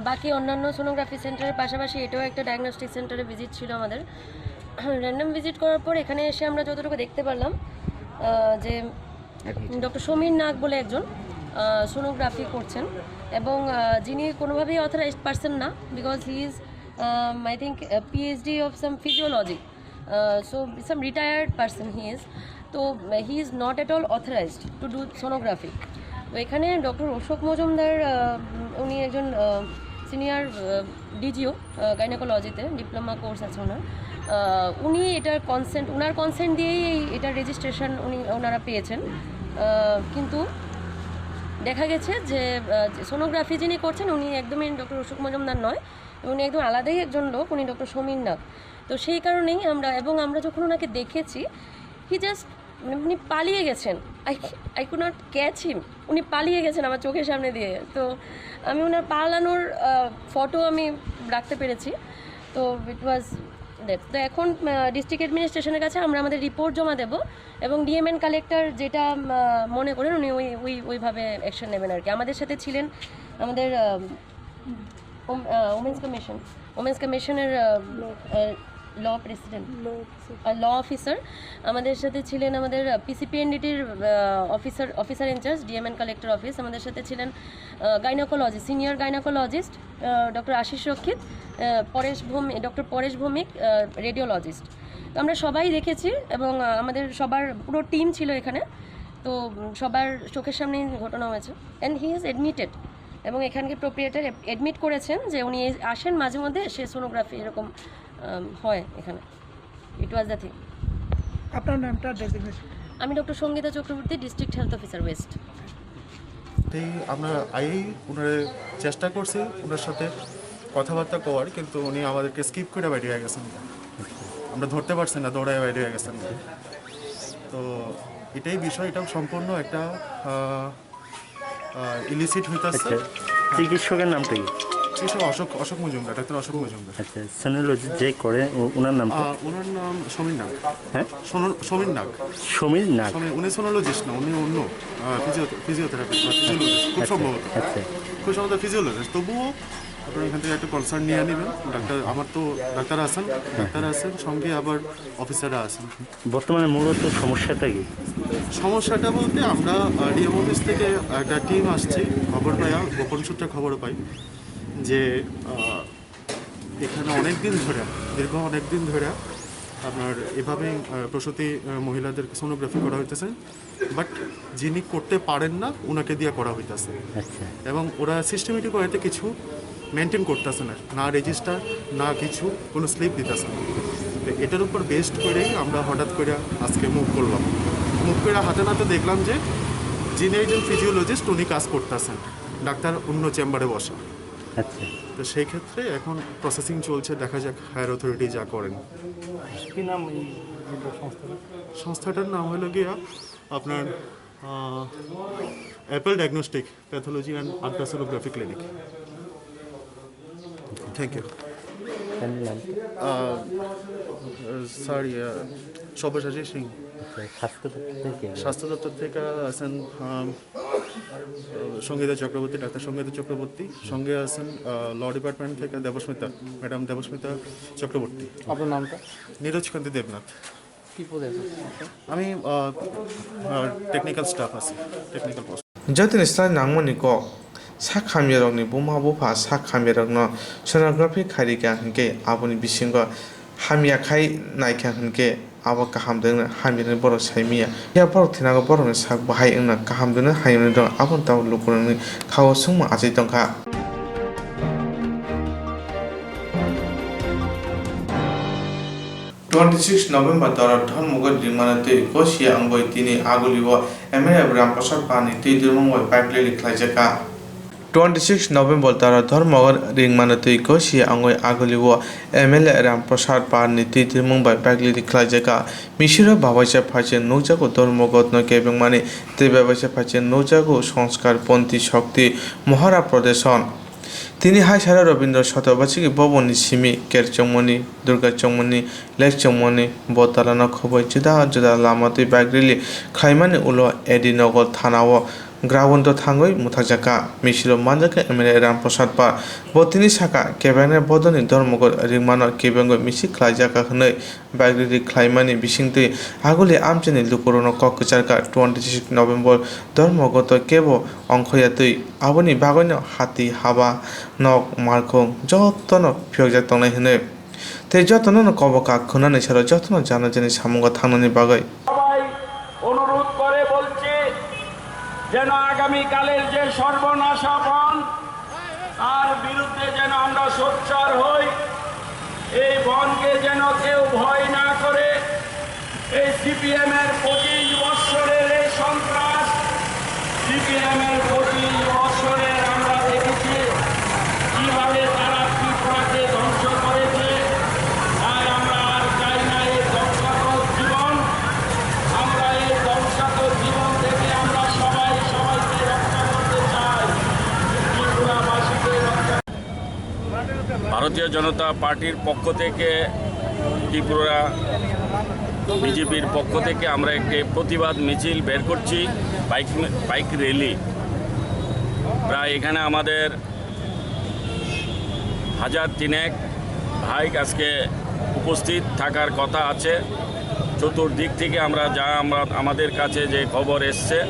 বাকি অন্যান্য সোনোগ্রাফি সেন্টারের পাশাপাশি এটাও একটা ডায়াগনস্টিক সেন্টারে ভিজিট ছিল আমাদের। র্যান্ডম ভিজিট করার পর এখানে এসে আমরা যতটুকু দেখতে পারলাম, আহ, যে ডক্টর সমীর নাগ বলে একজন, আহ, সোনোগ্রাফি করছেন এবং, আহ, যিনি কোনোভাবেই অথরাইজড পারসন না, because he is, um, I think, a PhD of some physiology, uh, so some retired person he is. তো, uh, he is not at all authorized to do sonography. তো এখানে ডক্টর অশোক মজুমদার, আহ, উনি একজন, আহ, সিনিয়র, আহ, ডিজিও, আহ, গাইনোকোলজিতে ডিপ্লোমা কোর্স আছে ওনার। আহ, উনি এটার কনসেন্ট, ওনার কনসেন্ট দিয়েই এই, এটার রেজিস্ট্রেশন উনি, ওনারা পেয়েছেন। আহ, কিন্তু দেখা গেছে যে, আহ, যে সোনোগ্রাফি যিনি করছেন, উনি একদমই ডক্টর অশোক মজুমদার নয়, উনি একদম আলাদাই একজন লোক, উনি ডক্টর সমীর নাগ। তো সেই কারণেই আমরা, এবং আমরা যখন ওনাকে দেখেছি, he just, মানে, উনি পালিয়ে গেছেন। I could not catch him. উনি পালিয়ে গেছেন আমার চোখের সামনে দিয়ে। তো আমি ওনার পালানোর ফটো আমি রাখতে পেরেছি। তো ইট ওয়াজ দ্যাট। তো এখন ডিস্ট্রিক্ট অ্যাডমিনিস্ট্রেশনের কাছে আমরা আমাদের রিপোর্ট জমা দেব এবং ডিএম অ্যান্ড কালেক্টর যেটা আহ, মনে করেন উনি ওই ওই ওইভাবে অ্যাকশন নেবেন আর কি। আমাদের সাথে ছিলেন আমাদের উমেন্স কমিশন, উমেন্স কমিশনের ল প্রেসিডেন্ট, ল অফিসার। আমাদের সাথে ছিলেন আমাদের পিসিপিএনডিটির officer, officer incharge, DM and collector office. আমাদের সাথে ছিলেন gynaecology, senior gynaecologist doctor Ashis Rakshit, uh, Paresh Bhowmik, doctor Paresh Bhowmik, radiologist. তো আমরা সবাই দেখেছি এবং আহ, আমাদের সবার পুরো টিম ছিল এখানে। তো উম, সবার চোখের সামনেই ঘটনা হয়েছে। And he is admitted. এবং এখানকে প্রোপ্রিয়েটার অ্যাডমিট করেছেন যে উনি এই আসেন মাঝে মধ্যে, এসে সোনোগ্রাফি এরকম আম, হয় এখানে। It was the thing. আপনার নামটা, ডেজিগনেশন? আমি doctor Sangeeta Chakraborty, district health officer west. এই আমরা আই ওনারে চেষ্টা করছি ওনার সাথে কথাবার্তা কওয়ার, কিন্তু উনি আমাদেরকে স্কিপ করে বাইরে হয়ে গেছেন। আমরা ধরতে পারছি না, দৌড়ায় বাইরে হয়ে গেছেন। তো এটাই বিষয়, এটাও সম্পূর্ণ একটা ইলিসিট হইতাছে। আচ্ছা, চিকিৎসকের নামটা কি? চিকিৎসক অশোক অশোক মজুমদার, ডাক্তার অশোক মজুমদার। আচ্ছা, সোনোলজি যে করে ও- ওনার নাম কি? আহ, ওনার নাম সমীর নাগ। হ্যাঁ? সোনো- সমীর নাগ। সমীর নাগ। সমীর, উনি সোনোলজিস্ট না, উনি অন্য ফিজিওথেরাপিস্ট বা ফিজিওলজিস্ট খুব সম্ভবত। আচ্ছা। খুব সম্ভবত ফিজিওলজিস্ট। তবুও আপনারা এখান থেকে একটা কনসার্ন নিয়ে নেবেন। ডাক্তার, আমার তো ডাক্তার আছেন, ডাক্তার আছেন, সঙ্গে আবার অফিসাররা আছেন। বর্তমানে মূলত সমস্যাটা কি? সমস্যাটা বলতে আমরা ডিএম অফিস থেকে একটা টিম আসছে, খবর পাই, গোপন সূত্রে খবর পাই যে আহ, এখানে অনেক দিন ধরে, দীর্ঘ অনেক দিন ধরে আপনার এভাবেই আহ, প্রসূতি আহ, মহিলাদের সোনোগ্রাফি করা হইতেছে, বাট যিনি করতে পারেন না ওনাকে দিয়ে করা হইতেছে। আচ্ছা। এবং ওরা সিস্টেমেটিক ওয়েতে কিছু মেনটেন করতেছে না, না রেজিস্টার, না কিছু, কোনো স্লিপ দিতেছে না। তো এটার উপর বেসড করেই আমরা হঠাৎ করে আজকে মুভ করলাম। মুভ করে হাতে নাতে দেখলাম যে যিনি একজন ফিজিওলজিস্ট, উনি কাজ করতেছেন, ডাক্তার অন্য চেম্বারে বসা। আচ্ছা। তো সেই ক্ষেত্রে এখন প্রসেসিং চলছে, দেখা যাক হায়ার অথরিটি যা করেন। কি নাম এই সংস্থার? সংস্থাটার নাম হলো গিয়া আপনার apple diagnostic pathology and ultrasonography clinic. Thank you. Family নাম? সরি, সব্যসাচী সিং। আচ্ছা, স্বাস্থ্য দপ্তর থেকে? স্বাস্থ্য দপ্তর থেকে আছেন আম, সঙ্গীতা চক্রবর্তী, ডাক্তার সঙ্গীতা চক্রবর্তী। সঙ্গে আছেন ল ডিপার্টমেন্ট থেকে দেবস্মিতা, ম্যাডাম দেবস্মিতা চক্রবর্তী। আপনার নামটা? নীরজ কান্তি দেবনাথ। কি পদে আছেন? আমি টেকনিক্যাল স্টাফ আছি, technical post. Jotoni slai nangmani kok. Sak hamyarokni buma bupha sak hamyarokno sonography khairikha hinkhe aboni bisingo hamya khai naikha hinkhe abo kaham de wngno hamyarokni borok saimanya. Phiya borok thwinago borokni sak bahai wngno kaham de wngno hamyarokni dol aboni tabuk lukurokni khao swngmung achai tongkha. Twenty six November doro Dharmogor ringmano twi gosia wngwi tini Agulio M L A Ramprasad Parni twi dirmung bai bike rally khlaijakha. Twenty six November doro Dharmogor ringmano twi gosia wngwi Agulio M L A Ramprasad Parni twi dirmung bai bike rally khlaijakha. Misiro babaisa phaising nukjago Dharmogorno kebengmani tei babaisa phaising nukjago Sanskar Ponthi Shakti Mohara Pradeshan. Tini hai salo Rabindra Satobachiki Bhavanni simi ker chongmani, Durga chongmani, lake chongmani, bo talano khoboi juda juda lama twi bike rally khlaimani ulo A D Nagar thanao ground-o thangwi mwthakjakha. Misilo manjakha M L A Ram Prasad Par. Bo tini sakha, kebengni bodolni Dharmogor ringmano kebengwi misil khlaijakha hwnwi bike rally khlaimani bisingtwi Aguli amchaini lukurokno kok kwcharkha. Twenty six November Dharmogorto kebo ongkhoya twi aboni bagwino hati haba nok markhung jotono phiyokjak tongnai hwnwi tei jotono kobo kak khwnani salo jotono jana jani samungo thangnani bagwi. সবাই অনুরোধ করে বলছি, যেন আগামীকালের যে সর্বনাশা বন, তার বিরুদ্ধে যেন আমরা সোচ্চার হই। এই বনকে যেন কেউ ভয় না করে। এই সিপিএম এর পঁচিশ বছরের এই সন্ত্রাস, সিপিএম এর পঁচিশ বছরের আমরা দেখেছি কিভাবে তারা ত্রিপুরাকে ধ্বংস করেছে। তাই আমরা আর চাই না এই ধ্বংসাত্মক জীবন। আমরা এই ধ্বংসাত্মক জীবন থেকে ভারতীয় জনতা পার্টির পক্ষ থেকে, ত্রিপুরা বিজেপির পক্ষ থেকে আমরা একটি প্রতিবাদ মিছিল বের করছি, বাইক, বাইক র্যালি। প্রায় এখানে আমাদের হাজার তিনেক ভাই আজকে উপস্থিত থাকার কথা আছে। চতুর্দিক থেকে আমরা যা, আমরা, আমাদের কাছে যে খবর এসছে,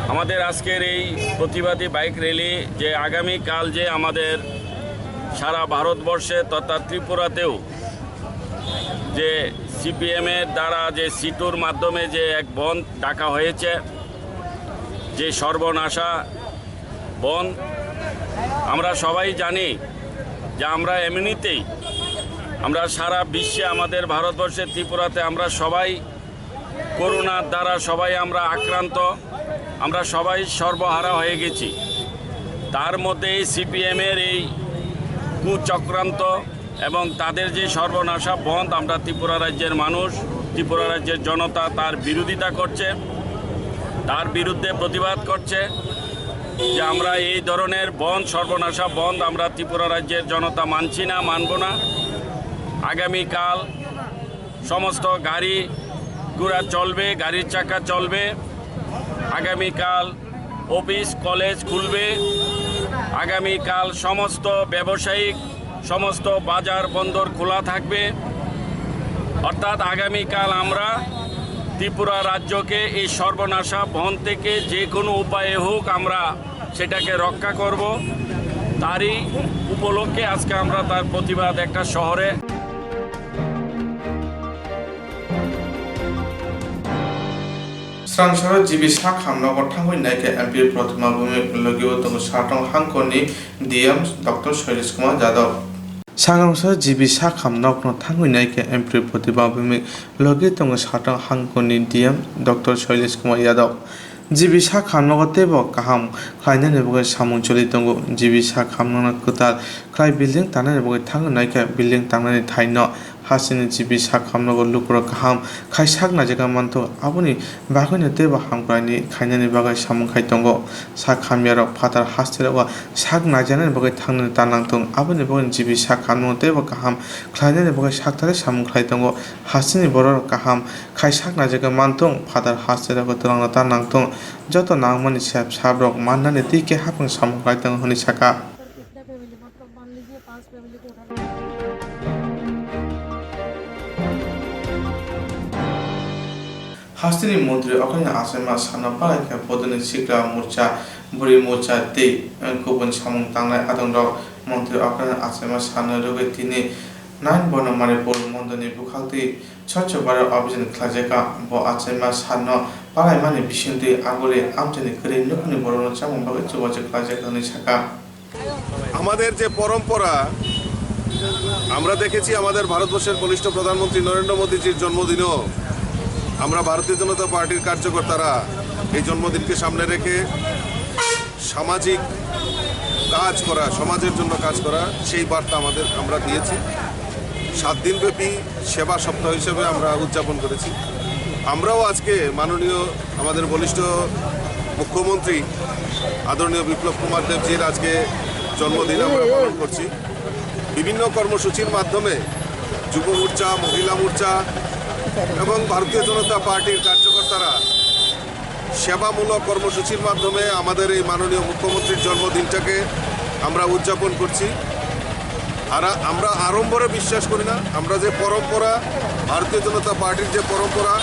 আমাদের আজকের এই প্রতিবাদী বাইক র্যালি, যে আগামীকাল যে আমাদের সারা ভারতবর্ষে তথা ত্রিপুরাতেও যে সিপিএম এর দ্বারা যে সিটুর মাধ্যমে যে এক বন্ধ ডাকা হয়েছে, যে সর্বনাশা বন্ধ, আমরা সবাই জানি যে আমরা এমনিতেই, আমরা সারা বিশ্বে, আমাদের ভারতবর্ষে, ত্রিপুরাতে আমরা সবাই করোনার দ্বারা সবাই আমরা আক্রান্ত, আমরা সবাই সর্বহারা হয়ে গেছি। তার মধ্যে এই সিপিএম এর এই কুচক্রান্ত এবং তাদের যে সর্বনাশা বন্ধ, আমরা ত্রিপুরা রাজ্যের মানুষ, ত্রিপুরা রাজ্যের জনতা তার বিরোধিতা করছে, তার বিরুদ্ধে প্রতিবাদ করছে যে আমরা এই ধরনের বন্ধ, সর্বনাশা বন্ধ আমরা ত্রিপুরা রাজ্যের জনতা মানছি না, মানব না। আগামীকাল সমস্ত গাড়ি ঘোড়া চলবে, গাড়ির চাকা চলবে। আগামীকাল অফিস কলেজ খুলবে। আগামীকাল সমস্ত ব্যবসায়িক, সমস্ত বাজার বন্দর খোলা থাকবে। অর্থাৎ আগামীকাল আমরা ত্রিপুরা রাজ্যকে এই সর্বনাশা বন্ধ থেকে যে কোনো উপায়ে হোক আমরা সেটাকে রক্ষা করব। তারই উপলক্ষে আজকে আমরা তার প্রতিবাদ একটা শহরে Srangsoro G B Sakham nogo thangwi naikhe M P Protima Bhumik, logi o tongo Satong hangkoni D M Doctor Shailesh Kumar Yadav. Srangsoro G B Sakham nokno thangwi naikhe M P Protima Bhumik, logi tongo Satong hangkoni D M Doctor Shailesh Kumar Yadav. G B Sakham nogo teibo kaham khlainani bagwi samung choli tongo. G B Sakham nokno kwtal khlai building tangnani bagwi thangwi naikhe building tangnani thaino. Hasteni G B Sakham nogo lukurok kaham khai sak naijagwi manthogo, aboni bagwino teibo hamkraini khainani bagwi samung khai tongo. Sak hamyarok phatar hasterogo sak naijaknani bagwi thangnani ta nangthung, aboni bagwino G B Sakham nogo teibo kaham khlainani bagwi sakthari samung khlai tongo. Hasteni bororok kaham khai sak naijagwi manthogo, phatar hasterogo twlangno ta nangthung, joto nangmani sep saprok mannani twi khe haphang samung khlai tongo hwnwi sakha. Hasteni montri okhrani achaima sano palai khe bodolni sikla morcha, bwrwi morcha tei kubun samung tangnai adongrok. Montri okhrani achaima sano rwgwi tini nine bono Manipur mondolni bwkhaktwi Swachh Bharat Abhiyan khlaijakha. Bo achaima sano palaimani bisingtwi aguli amchaini kwrwi nukhungni borokno chamung bagwi chubachu khlaijakha hwnwi sakha. আমাদের যে পরম্পরা, আমরা দেখেছি আমাদের ভারতবর্ষের বলিষ্ঠ প্রধানমন্ত্রী নরেন্দ্র মোদীজির জন্মদিনেও আমরা ভারতীয় জনতা পার্টির কার্যকর্তারা এই জন্মদিনকে সামনে রেখে সামাজিক কাজ করা, সমাজের জন্য কাজ করা, সেই বার্তা আমাদের আমরা দিয়েছি। সাত দিনব্যাপী সেবা সপ্তাহ হিসেবে আমরা উদযাপন করেছি। আমরাও আজকে মাননীয় আমাদের বলিষ্ঠ মুখ্যমন্ত্রী আদরণীয় বিপ্লব কুমার দেবজির আজকে জন্মদিন আমরা পালন করছি। বিভিন্ন কর্মসূচির মাধ্যমে যুব মোর্চা, মহিলা মোর্চা এবং ভারতীয় জনতা পার্টির কার্যকর্তারা সেবামূলক কর্মসূচির মাধ্যমে আমাদের এই মাননীয় মুখ্যমন্ত্রীর জন্মদিনটাকে আমরা উদযাপন করছি। আর আমরা আড়ম্বরে বিশ্বাস করি না। আমরা যে পরম্পরা, ভারতীয় জনতা পার্টির যে পরম্পরা,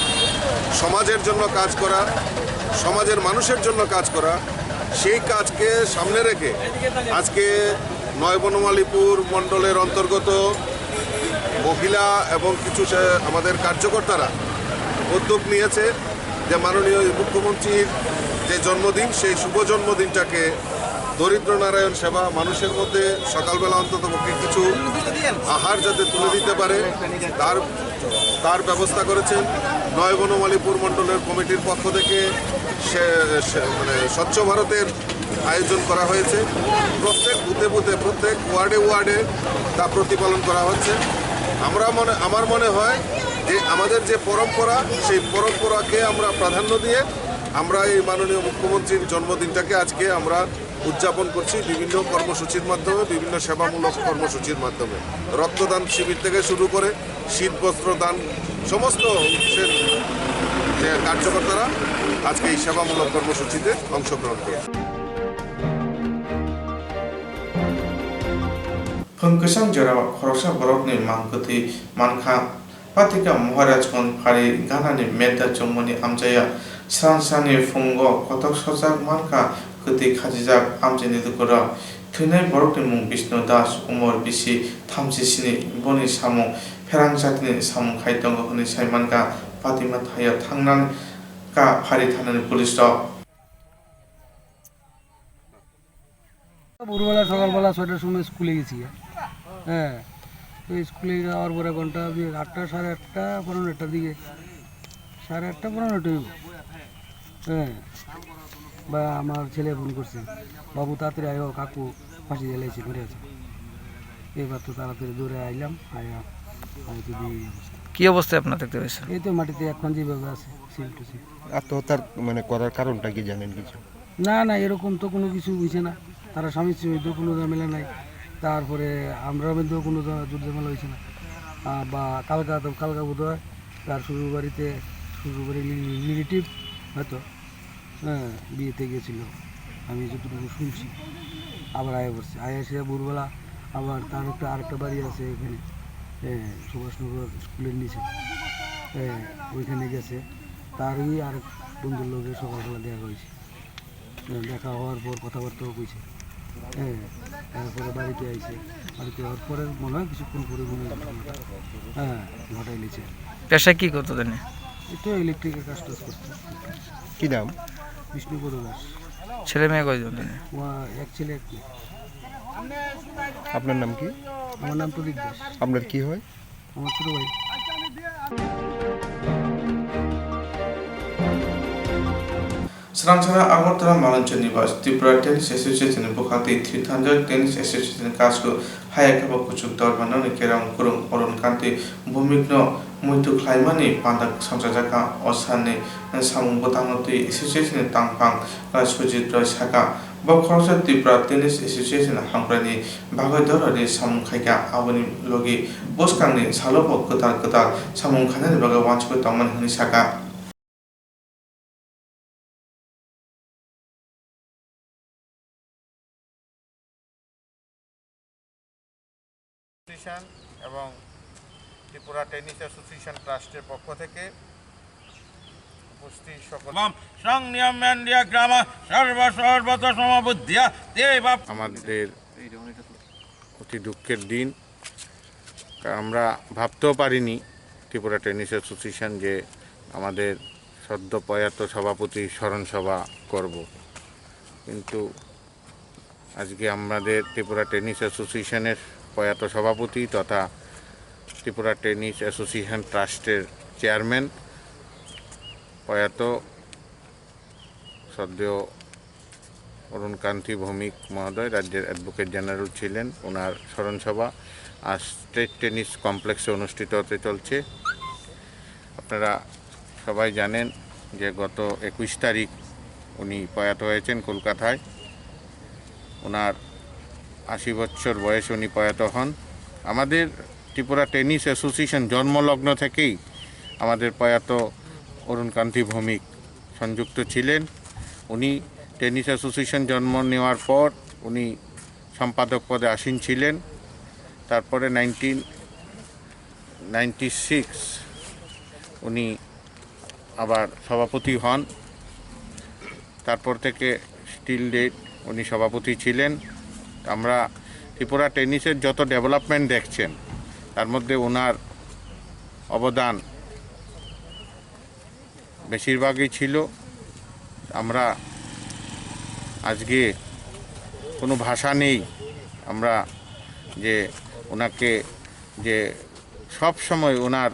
সমাজের জন্য কাজ করা, সমাজের মানুষের জন্য কাজ করা, সেই কাজকে সামনে রেখে আজকে নয় বনমালীপুর মণ্ডলের অন্তর্গত মহিলা এবং কিছু সে- আমাদের কার্যকর্তারা উদ্যোগ নিয়েছে যে মাননীয় মুখ্যমন্ত্রীর যে জন্মদিন, সেই শুভ জন্মদিনটাকে দরিদ্র নারায়ণ সেবা, মানুষের মধ্যে সকালবেলা অন্তত পক্ষে কিছু আহার যাতে তুলে দিতে পারে, তার তার ব্যবস্থা করেছেন। নয় বনমালীপুর মণ্ডলের কমিটির পক্ষ থেকে সে- সে- মানে স্বচ্ছ ভারতের আয়োজন করা হয়েছে। প্রত্যেক বুথে বুথে, প্রত্যেক ওয়ার্ডে ওয়ার্ডে তা প্রতিপালন করা হচ্ছে। আমরা মনে আমার মনে হয় যে আমাদের যে পরম্পরা, সেই পরম্পরাকে আমরা প্রাধান্য দিয়ে আমরা এই মাননীয় মুখ্যমন্ত্রীর জন্মদিনটাকে আজকে আমরা উদযাপন করছি বিভিন্ন কর্মসূচির মাধ্যমে, বিভিন্ন সেবামূলক কর্মসূচির মাধ্যমে। রক্তদান শিবির থেকে শুরু করে শীত বস্ত্র দান, সমস্ত অফিসের যে কার্যকর্তারা আজকে এই সেবামূলক কর্মসূচিতে অংশগ্রহণ করেছে। Phung kwchang jorao khoroksa borokni mang kwthwi mankha. Patika Maharajgoni phari ganani medda chongmani amchaya sransani phungo kotok sojak mankha kwtwi khachijak amchaini lukurok. Thwinai borokni mung Bishnu Das, umor bisi thamsisini, boni samung pherang jatini samung khai tongo hwnwi sai mankha Patima thaio thangnani ka phari thanani police rok. ভোরবেলা সকালবেলা ছয়টার সময় স্কুলে গেছি। হ্যাঁ, তো স্কুলে যাওয়ার পরে ঘন্টা দুই, আটটা, সাড়ে আটটা, পৌনে নটার দিকে, সাড়ে আটটা, পৌনে নটা হইব। হ্যাঁ, বা আমার ছেলে ফোন করছে, "বাবু, তাড়াতাড়ি আয়ো, কাকু ফাঁসি জ্বালাইছে, মরে আছে।" এবার তো তাড়াতাড়ি দৌড়ে আইলাম, আয়া, আমি তো দিয়ে এই অবস্থা। কি অবস্থায় আপনার দেখতে পেয়েছেন? এই তো মাটিতে এখন যেভাবে আছে, সেম টু সেম। আত্মহত্যার মানে করার কারণটা কি জানেন কিছু? না, না, এরকম তো কোনো কিছু হইছে না। তারা স্বামী স্ত্রীর মধ্যে কোনো ঝামেলা নাই, তারপরে আমরার মধ্যেও কোনো ঝা-, ঝুট ঝামেলা হইছে না। আহ, বা কালকা তো, কালকা বোধ হয় তার শ্বশুর বাড়িতে, শ্বশুর বাড়ির রি-, রিলেটিভ হয়তো, হ্যাঁ, বিয়েতে গেছিল, আমি যতটুকু শুনছি। আবার আয়া পড়ছে, আয়া এসে ভোরবেলা আবার তার একটা, আরেকটা বাড়ি আছে এখানে, হ্যাঁ, সুভাষনগর স্কুলের নিচে, হ্যাঁ, ওইখানে গেছে। তারই আরেক বন্ধুর লগে সকালবেলা দেখা হয়েছে। হ্যাঁ, দেখা হওয়ার পর কথাবার্তাও কইছে। হ্যাঁ, তারপরে বাড়িতে আইছে। বাড়িতে আওয়ার পরে মনে হয় কিছুক্ষণ পরে মনে হয় ঘটনাটা, হ্যাঁ, ঘটাই লিছে। পেশা কি করতো তিনি? এই তো ইলেকট্রিকের কাজ টাজ করতো। কি নাম? বিষ্ণুপদ দাস। ছেলে মেয়ে কয়জন তিনি? ও এক ছেলে এক মেয়ে। আপনার নাম কি? আমার নাম প্রদীপ দাস। আপনার কি হয়? আমার ছোট ভাই। Srangchara Agartala Malanchani Nibas Tripura Tennis Association ni bwkhak tei Thirthanjak Tennis Association ni kasku haya khe bo kuchuk dormanani kerong kwrwng Arun Kanti Bhumik no muitu khlaimani panda samsajak kha. O salni samung bwtangno twi association ni tangphang Sujit Roy saka, bo khoroksa Tripura Tennis Association hamkraini bagwi dorani samung khaikha, aboni logi bwskangni salo bo kwtal kwtal samung khainani bagwi uansugwi tongmani hwnwi saka. Association এবং Tripura tennis association ট্রাস্টের পক্ষ থেকে উপস্থিত সকল এবং সংনিয়ম মেন্ডিয়া গ্রাম সর্ব সর্বত সমবুদ্ধিয়া দেবা। আমাদের অতি দুঃখের দিন, কারণ আমরা ভাবতেও পারিনি ত্রিপুরা টেনিস অ্যাসোসিয়েশন যে আমাদের সদ্য প্রয়াত সভাপতি স্মরণ সভা করব, কিন্তু আজকে আমাদের ত্রিপুরা টেনিস অ্যাসোসিয়েশনের প্রয়াত সভাপতি তথা ত্রিপুরা টেনিস অ্যাসোসিয়েশন ট্রাস্টের চেয়ারম্যান প্রয়াত শ্রদ্ধেয় অরুণ কান্তি ভৌমিক মহোদয় রাজ্যের অ্যাডভোকেট জেনারেল ছিলেন, ওনার স্মরণসভা আজ স্টেট টেনিস কমপ্লেক্সে অনুষ্ঠিত হতে চলছে। আপনারা সবাই জানেন যে গত একুশ তারিখ উনি প্রয়াত হয়েছেন কলকাতায়। ওনার আশি বছর বয়সে উনি প্রয়াত হন। আমাদের ত্রিপুরা টেনিস অ্যাসোসিয়েশন জন্মলগ্ন থেকেই আমাদের প্রয়াত অরুণ কান্তি ভৌমিক সংযুক্ত ছিলেন। উনি টেনিস অ্যাসোসিয়েশন জন্ম নেওয়ার পর উনি সম্পাদক পদে আসীন ছিলেন। তারপরে নাইনটিন নাইনটি সিক্স উনি আবার সভাপতি হন। তারপর থেকে স্টিল ডেট উনি সভাপতি ছিলেন। আমরা ত্রিপুরা টেনিসের যত ডেভেলপমেন্ট দেখছেন, তার মধ্যে ওনার অবদান বেশিরভাগই ছিল। আমরা আজকে কোনো ভাষা নেই, আমরা যে ওনাকে, যে সব সময় ওনার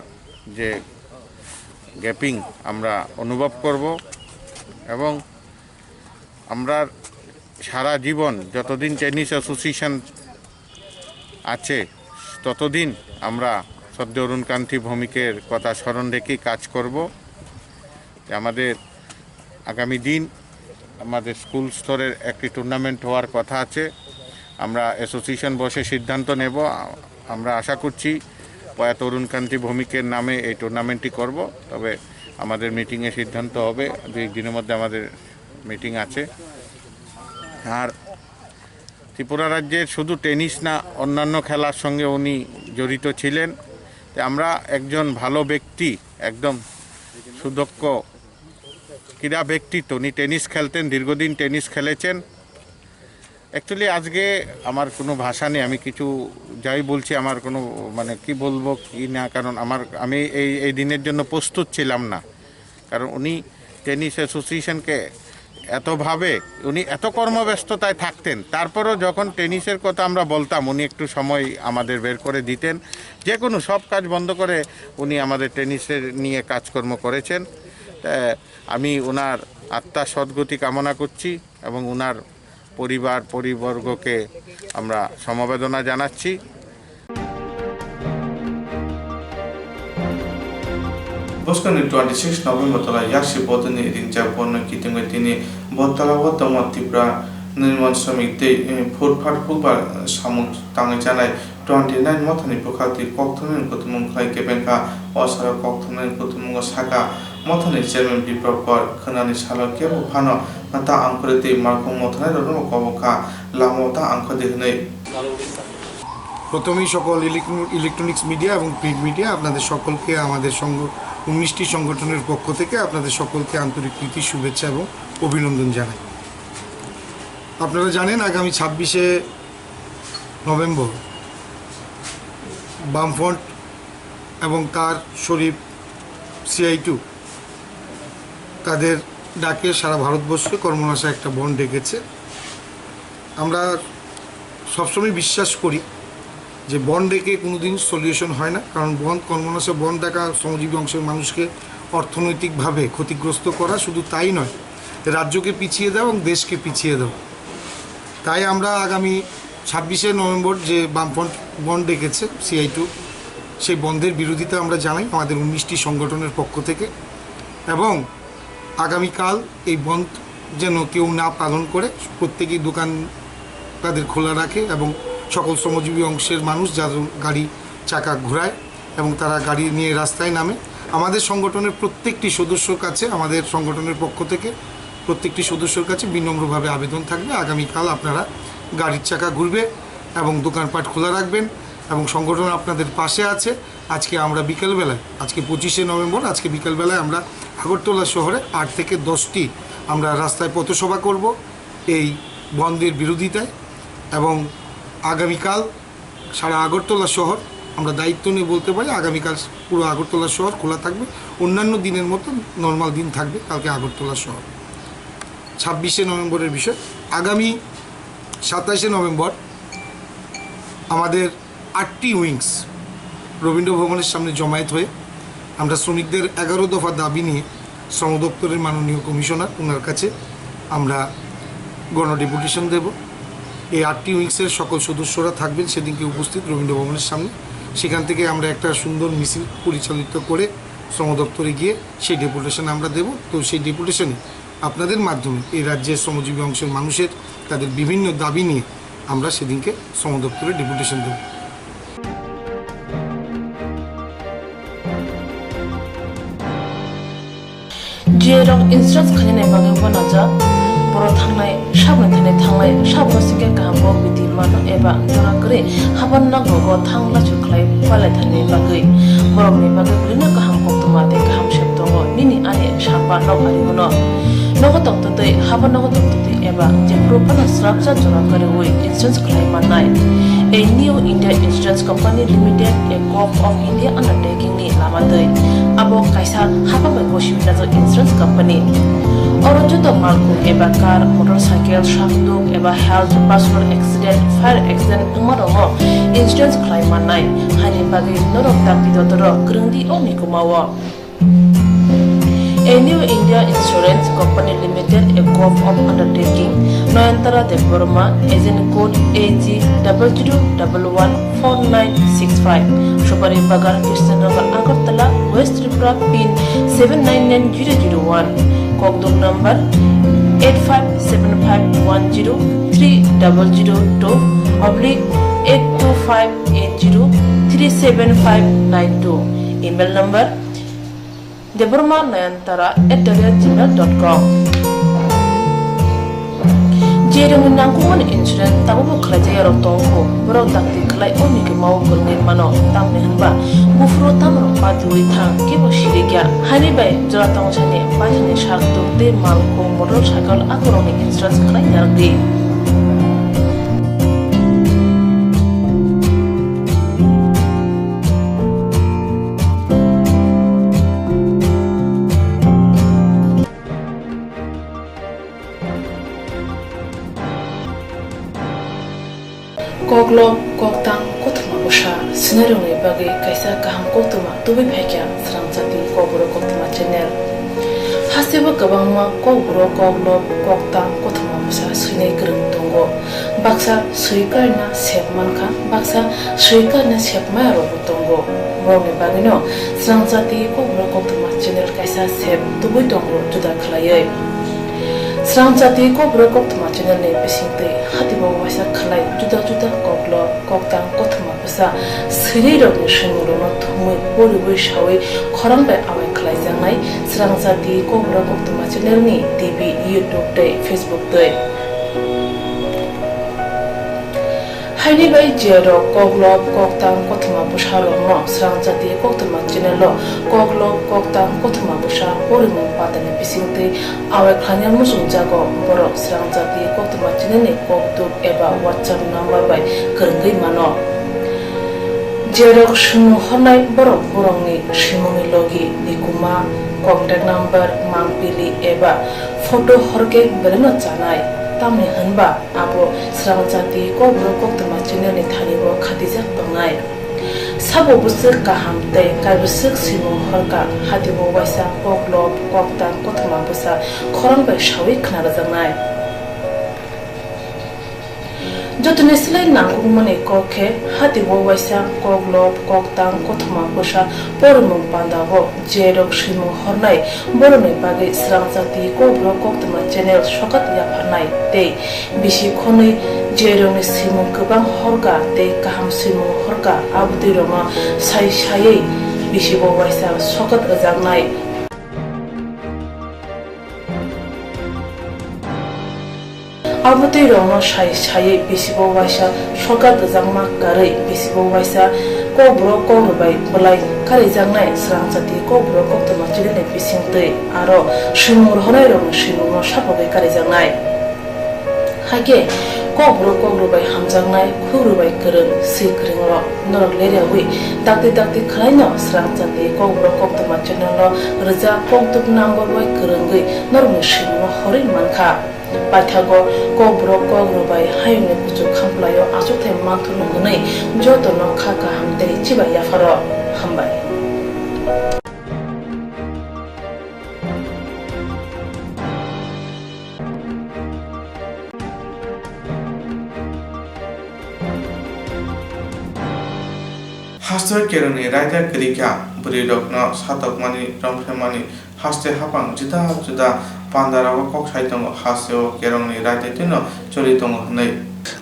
যে গ্যাপিং আমরা অনুভব করব এবং আমরা সারা জীবন যতদিন টেনিস অ্যাসোসিয়েশন আছে, ততদিন আমরা শ্রদ্ধেয় অরুণ কান্তি ভৌমিকের কথা স্মরণ রেখে কাজ করব। যে আমাদের আগামী দিন আমাদের স্কুল স্তরের একটি টুর্নামেন্ট হওয়ার কথা আছে। আমরা অ্যাসোসিয়েশন বসে সিদ্ধান্ত নেব। আ-, আমরা আশা করছি পয়া তরুণ কান্তি ভৌমিকের নামে এই টুর্নামেন্টটি করব। তবে আমাদের মিটিংয়ে সিদ্ধান্ত হবে, দুই এক দিনের মধ্যে আমাদের মিটিং আছে। আর ত্রিপুরা রাজ্যের শুধু টেনিস না, অন্যান্য খেলার সঙ্গে উনি জড়িত ছিলেন। তো আমরা একজন ভালো ব্যক্তি, একদম সুদক্ষ ক্রীড়া ব্যক্তিত্ব, উনি টেনিস খেলতেন, দীর্ঘদিন টেনিস খেলেছেন। অ্যাকচুয়ালি আজকে আমার কোনো ভাষা নেই, আমি কিছু যাই বলছি আমার কোনো মানে কি বলবো কি না, কারণ আমার আমি এই এই দিনের জন্য প্রস্তুত ছিলাম না। কারণ উনি টেনিস অ্যাসোসিয়েশনকে এতভাবে উনি এত কর্মব্যস্ততায় থাকতেন, তারপরও যখন টেনিসের কথা আমরা বলতাম উনি একটু সময় আমাদের বের করে দিতেন। যে কোনো সব কাজ বন্ধ করে উনি আমাদের টেনিসের নিয়ে কাজকর্ম করেছেন। তা আমি ওনার আত্মার সদ্গতি কামনা করছি এবং ওনার পরিবার পরিবর্গকে আমরা সমবেদনা জানাচ্ছি। Bwskangni twenty six November tola yaksi bodoni ringjak borno kitingwi tini Botala o tongma Tipra Nirman Sramik tei, eh, phutphat phukbar samung tangwi chanai twenty nine mothani bwkhaktwi kokthumnani kuthumung khlai kebengkha. O salo kokthumnani kuthumung sakha mothani chairman Biprab Kar khwnani salo kebo phano ta angkhore tei malkhung mothanai rokno kobokha, lama ta angkho de hwnwi. প্রথমেই সকল electro-, electronics media এবং print media আপনাদের সকলকে আমাদের সংগ-, উনিশটি সংগঠনের পক্ষ থেকে আপনাদের সকলকে আন্তরিক প্রীতি, শুভেচ্ছা এবং অভিনন্দন জানাই। আপনারা জানেন, আগামী ছাব্বিশে নভেম্বর বামফ্রন্ট এবং তার শরিক সিআই টু তাদের ডাকে সারা ভারতবর্ষে কর্মনাশা একটা বন্ধ ডেকেছে। আমরা সবসময় বিশ্বাস করি যে বন্ধ ডেকে কোনোদিন সলিউশন হয় না, কারণ বন্ধ, কর্মনাশা বন্ধ ডাকা শ্রমজীবী অংশের মানুষকে অর্থনৈতিকভাবে ক্ষতিগ্রস্ত করা, শুধু তাই নয়, রাজ্যকে পিছিয়ে দেওয়া এবং দেশকে পিছিয়ে দেওয়া। তাই আমরা আগামী ছাব্বিশে নভেম্বর যে বামফ্রন্ট বন্ধ ডেকেছে সিআই টু, সেই বন্ধের বিরোধিতা আমরা জানাই আমাদের উনিশটি সংগঠনের পক্ষ থেকে। এবং আগামীকাল এই বন্ধ যেন কেউ না পালন করে, প্রত্যেকেই দোকান তাদের খোলা রাখে এবং সকল শ্রমজীবী অংশের মানুষ যাদের গাড়ি চাকা ঘোরায় এবং তারা গাড়ি নিয়ে রাস্তায় নামে। আমাদের সংগঠনের প্রত্যেকটি সদস্যর কাছে, আমাদের সংগঠনের পক্ষ থেকে প্রত্যেকটি সদস্যর কাছে বিনম্রভাবে আবেদন থাকবে, আগামীকাল আপনারা গাড়ির চাকা ঘুরবে এবং দোকানপাট খোলা রাখবেন এবং সংগঠন আপনাদের পাশে আছে। আজকে আমরা বিকেলবেলায়, আজকে পঁচিশে নভেম্বর, আজকে বিকেলবেলায় আমরা আগরতলা শহরে আট থেকে দশটি আমরা রাস্তায় পথসভা করব এই বন্ধের বিরোধিতায়। এবং আগামীকাল সারা আগরতলা শহর, আমরা দায়িত্ব নিয়ে বলতে পারি, আগামীকাল পুরো আগরতলা শহর খোলা থাকবে, অন্যান্য দিনের মতো নর্মাল দিন থাকবে কালকে আগরতলা শহর। ছাব্বিশে নভেম্বরের বিষয়। আগামী সাতাশে নভেম্বর আমাদের আটটি উইংস রবীন্দ্র ভবনের সামনে জমায়েত হয়ে আমরা শ্রমিকদের এগারো দফা দাবি নিয়ে শ্রম দপ্তরের মাননীয় কমিশনার, ওনার কাছে আমরা গণ ডেপুটেশন দেব। এই আটটি উইংসের সকল সদস্যরা থাকবেন সেদিনকে উপস্থিত রবীন্দ্র ভবনের সামনে। সেখান থেকে আমরা একটা সুন্দর মিছিল পরিচালিত করে শ্রম দপ্তরে গিয়ে সেই ডেপুটেশন আমরা দেব। তো সেই ডেপুটেশনে আপনাদের মাধ্যমে এই রাজ্যের শ্রমজীবী অংশের মানুষের তাদের বিভিন্ন দাবি নিয়ে আমরা সেদিনকে শ্রম দপ্তরে ডেপুটেশন দেব। G A rok insurance khainani bagwi uanajak. Borok thangnai, saboni thani thangnai, saboni singkhe kaham bo bidi mano eba jora kwrwi haban nok rogo thang lachu khlai palai thani bagwi. Borokni bagwi bwrwino kaham koktwma tei kaham sep tongo. Nini ani samba nok ari uno. Nogo tongtwtwi, haban nogo tongtwtwi eba jephuru phano swrapsa jora kwrwi insurance khlai mannai. A New India Insurance Company Limited, a Govt of India undertaking ni lama twi. Abo kaisa hapang bai gosi wngjak insurance company. Oro joto malkhung eba car, motorcycle, sakduk eba health, personal accident, fire accident wngma rokno insurance khlai mannai. Haini bagwi norok dakti dotoro kwrwng di o mikuma o. A New India Insurance Company Limited, a Govt of Undertaking, Noyantara Debbarma, agent code A G double zero double one four nine six five, Supari Bagan, Krishnanagar, Agartala, West Tripura, pin seven nine nine zero zero one. Kokduk number eight five seven five one zero three double zero two oblique eight two five eight zero three seven five nine two. Email number debbarma nayantara at the rate gmail dot com. Jerokni nangkukmani insurance tabukbo khlaijak yarok tongo, borok dakti khlai o mikima o kwrwngwi mano, tamni hwnba buphuru tamrok patiwi thang kebo sirikya. Haini bai jora tongthani baithani sak tuk tei malkhung motorcycle akorokni insurance khlai narwkdi. Koklop, koktang, kothoma bwsa swinairokni bagwi kaisa kaham koktwma tubui phaikha Srangchati Kokborok Koktwma channel. Hasteo kwbangma kokborok, koklop, koktang, kothoma bwsa swinai kwrwng tongo. Baksa swi karina sep mankha, baksa swi karina sep maya rokbo tongo. Borokni bagwino Srangchati Kokborok Koktwma channel kaisa sep tubui tongo juda khlaiwi. Srangchati Kokborok Koktwma channel ni bisingtwi hatibo waisa khlai juda juda koklop, koktang, kothoma bwsa swinai rokni swimungrokno thumwi poriwi sawi khorang bai awai khlaijaknai Srangchati Kokborok Koktwma channel ni T V, YouTube tei Facebook twi. Haini bai jerok koklop, koktang, kothoma bwsarokno Srangchati Koktwma channel o koklop, koktang, kothoma bwsa porimung patani bisingtwi awai khlaina muchungjago borok Srangchati Koktwma channel ni kokduk eba WhatsApp number bai kwrwngwi mano. Jerok swimung hornai borok borokni swimungni logi, nikuma, contact number, mangpili eba photo horkhe belaino chanai, tamni hwnba abo Srangchati Kokborok Koktwma channel ni thani o khatijak tongnai. Sabo bwswk kaham tei kaibwswk swimung horkha, hatibo waisa koklop, koktang, kothoma bwsa khorang bai sawi khna rwjaknai. Jotoni slai nangkukmani kok khe, hatibo waisa koklop, koktang, kothoma bwsa porimung pandao jerok swimung hornai borokni bagwi Srangchati Kokborok Koktwma channel sokat yapharnai tei bisi khonwi jerokni swimung kwbang horkha tei kaham swimung horkha, abotwirokno sai saiwi bisibo waisa sokat rwjaknai. Abotwirokno sai saiwi bisibo waisa sokat rwjakma karwi bisibo waisa kokborok kokrwbai bwlai karijaknai Srangchati Kokborok Koktwma channel ni bisingtwi aro swimung rwhornairokni swimungno sapogwi karijaknai. Hakhe kokborok kokrwbai hamjaknai, khukrwbai kwrwng, swi kwrwngrok norok leriawi dakti dakti khwlaino Srangchati Kokborok Koktwma channel o rwjak kokduk number bai kwrwngwi norokni swimungno horwi mankha. Paithago kokborok kokrwbai hayungni kuchuk khamplaio achukthai manthokno hwnwi jotono kha kaham tei chibai yapharo. Hambai. Hasteo kerongni raida kwrwi kha, bwrwirokno satokmani, romphemani, haste haphang juda juda pandarogo kok sai tongo, hasteo kerongni raida twino choli tongo hwnwi.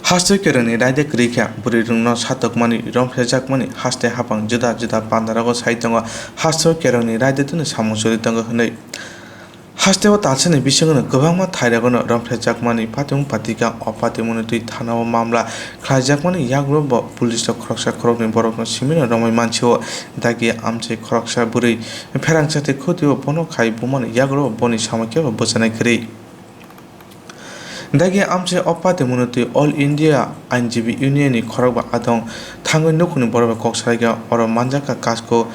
Hasteo kerongni raida kwrwi kha, bwrwirokno satokmani, romphrejakmani, haste haphang juda juda pandarogo sai tongo, hasteo kerongni raida twino samung choli tongo hwnwi. Hasteo talsani bisingono kwbangma thairogono romphrejakmani patimung patikha. O patimungni twi thanao mamla khlaijakmani yagulo bo police rok khoroksa khoroknwi borokno simino romwi mansio. Dagi amchai khoroksa bwrwi pherangsa tei khutio bono khai bumani yagulo boni samung kebo bwchanai kwrwi. Dagi amchai o patimungni twi All India Ainjibi Union ni khorokba adong thangwi nukhungni borok bai kok salaikha. Oro manjakha Kasko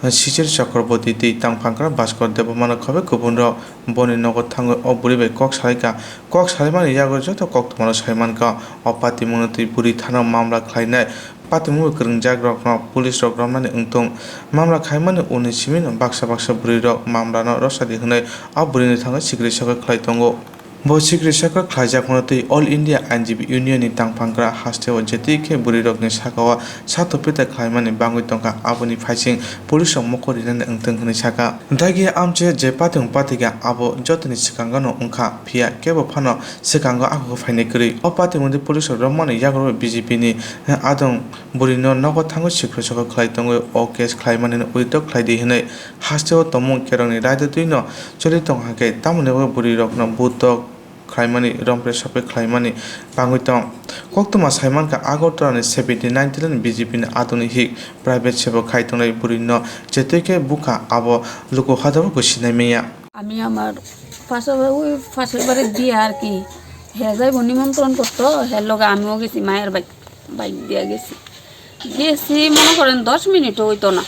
Sichir Chakraborty tei Tangphankra Bhaskar Debbarma no khabe kubunrok boni nogo thangwi o bwrwi bai kok salaikha. Kok salaimani yago joto koktwmano sai mankha. O patimungno twi bwrwi thana mamla khlainai patimungbo kwrwngjakrokno police rok romnani wngthung. Mamla khaimani unni simino baksa baksa bwrwirok mamlano rwsadi hwnwi o bwrwini thangwi sikri sakwi khlai tongo. Bo sikri sakha khlaijakmano twi All India Ain G B Union ni tangphangkra hasteo je twi khe bwrwirokni sakao sato pita khlaimani bangwi tongkha, aboni phaising police rok mokol rinani wngthung hwnwi sakha. Dagi amche je patung patika abo jotoni swkangano wngkha, phiya kebo phano swkango akhukhe phainai kwrwi. O patung mwnwi police rok romani yago B J P ni adong bwrwino nogo thangwi sikri sakha khlai tongwi o case khlaimani withdraw khlai di hwnwi hasteo tongmung kerongni raida twino choli tong hakhe tamoni bagwi bwrwirokno butok khlaimani, rompre sopre khlaimani bangwi tong. Koktwma saimankha Agartala ni seventy nine Tila ni B J P ni adoni hik private sebo khai tongnai bwrwi no je twi khe bukha abo luku hadabo bo sinai manya. আমি আমার পাশে ওই পাশের বাড়ির দিয়া আর কি, হে যাইব নিমন্ত্রণ করতো, হে লগে আমিও গেছি মায়ের বাইক, বাইক দিয়া গেছি। গেছি মনে করেন দশ মিনিটও হইতো না।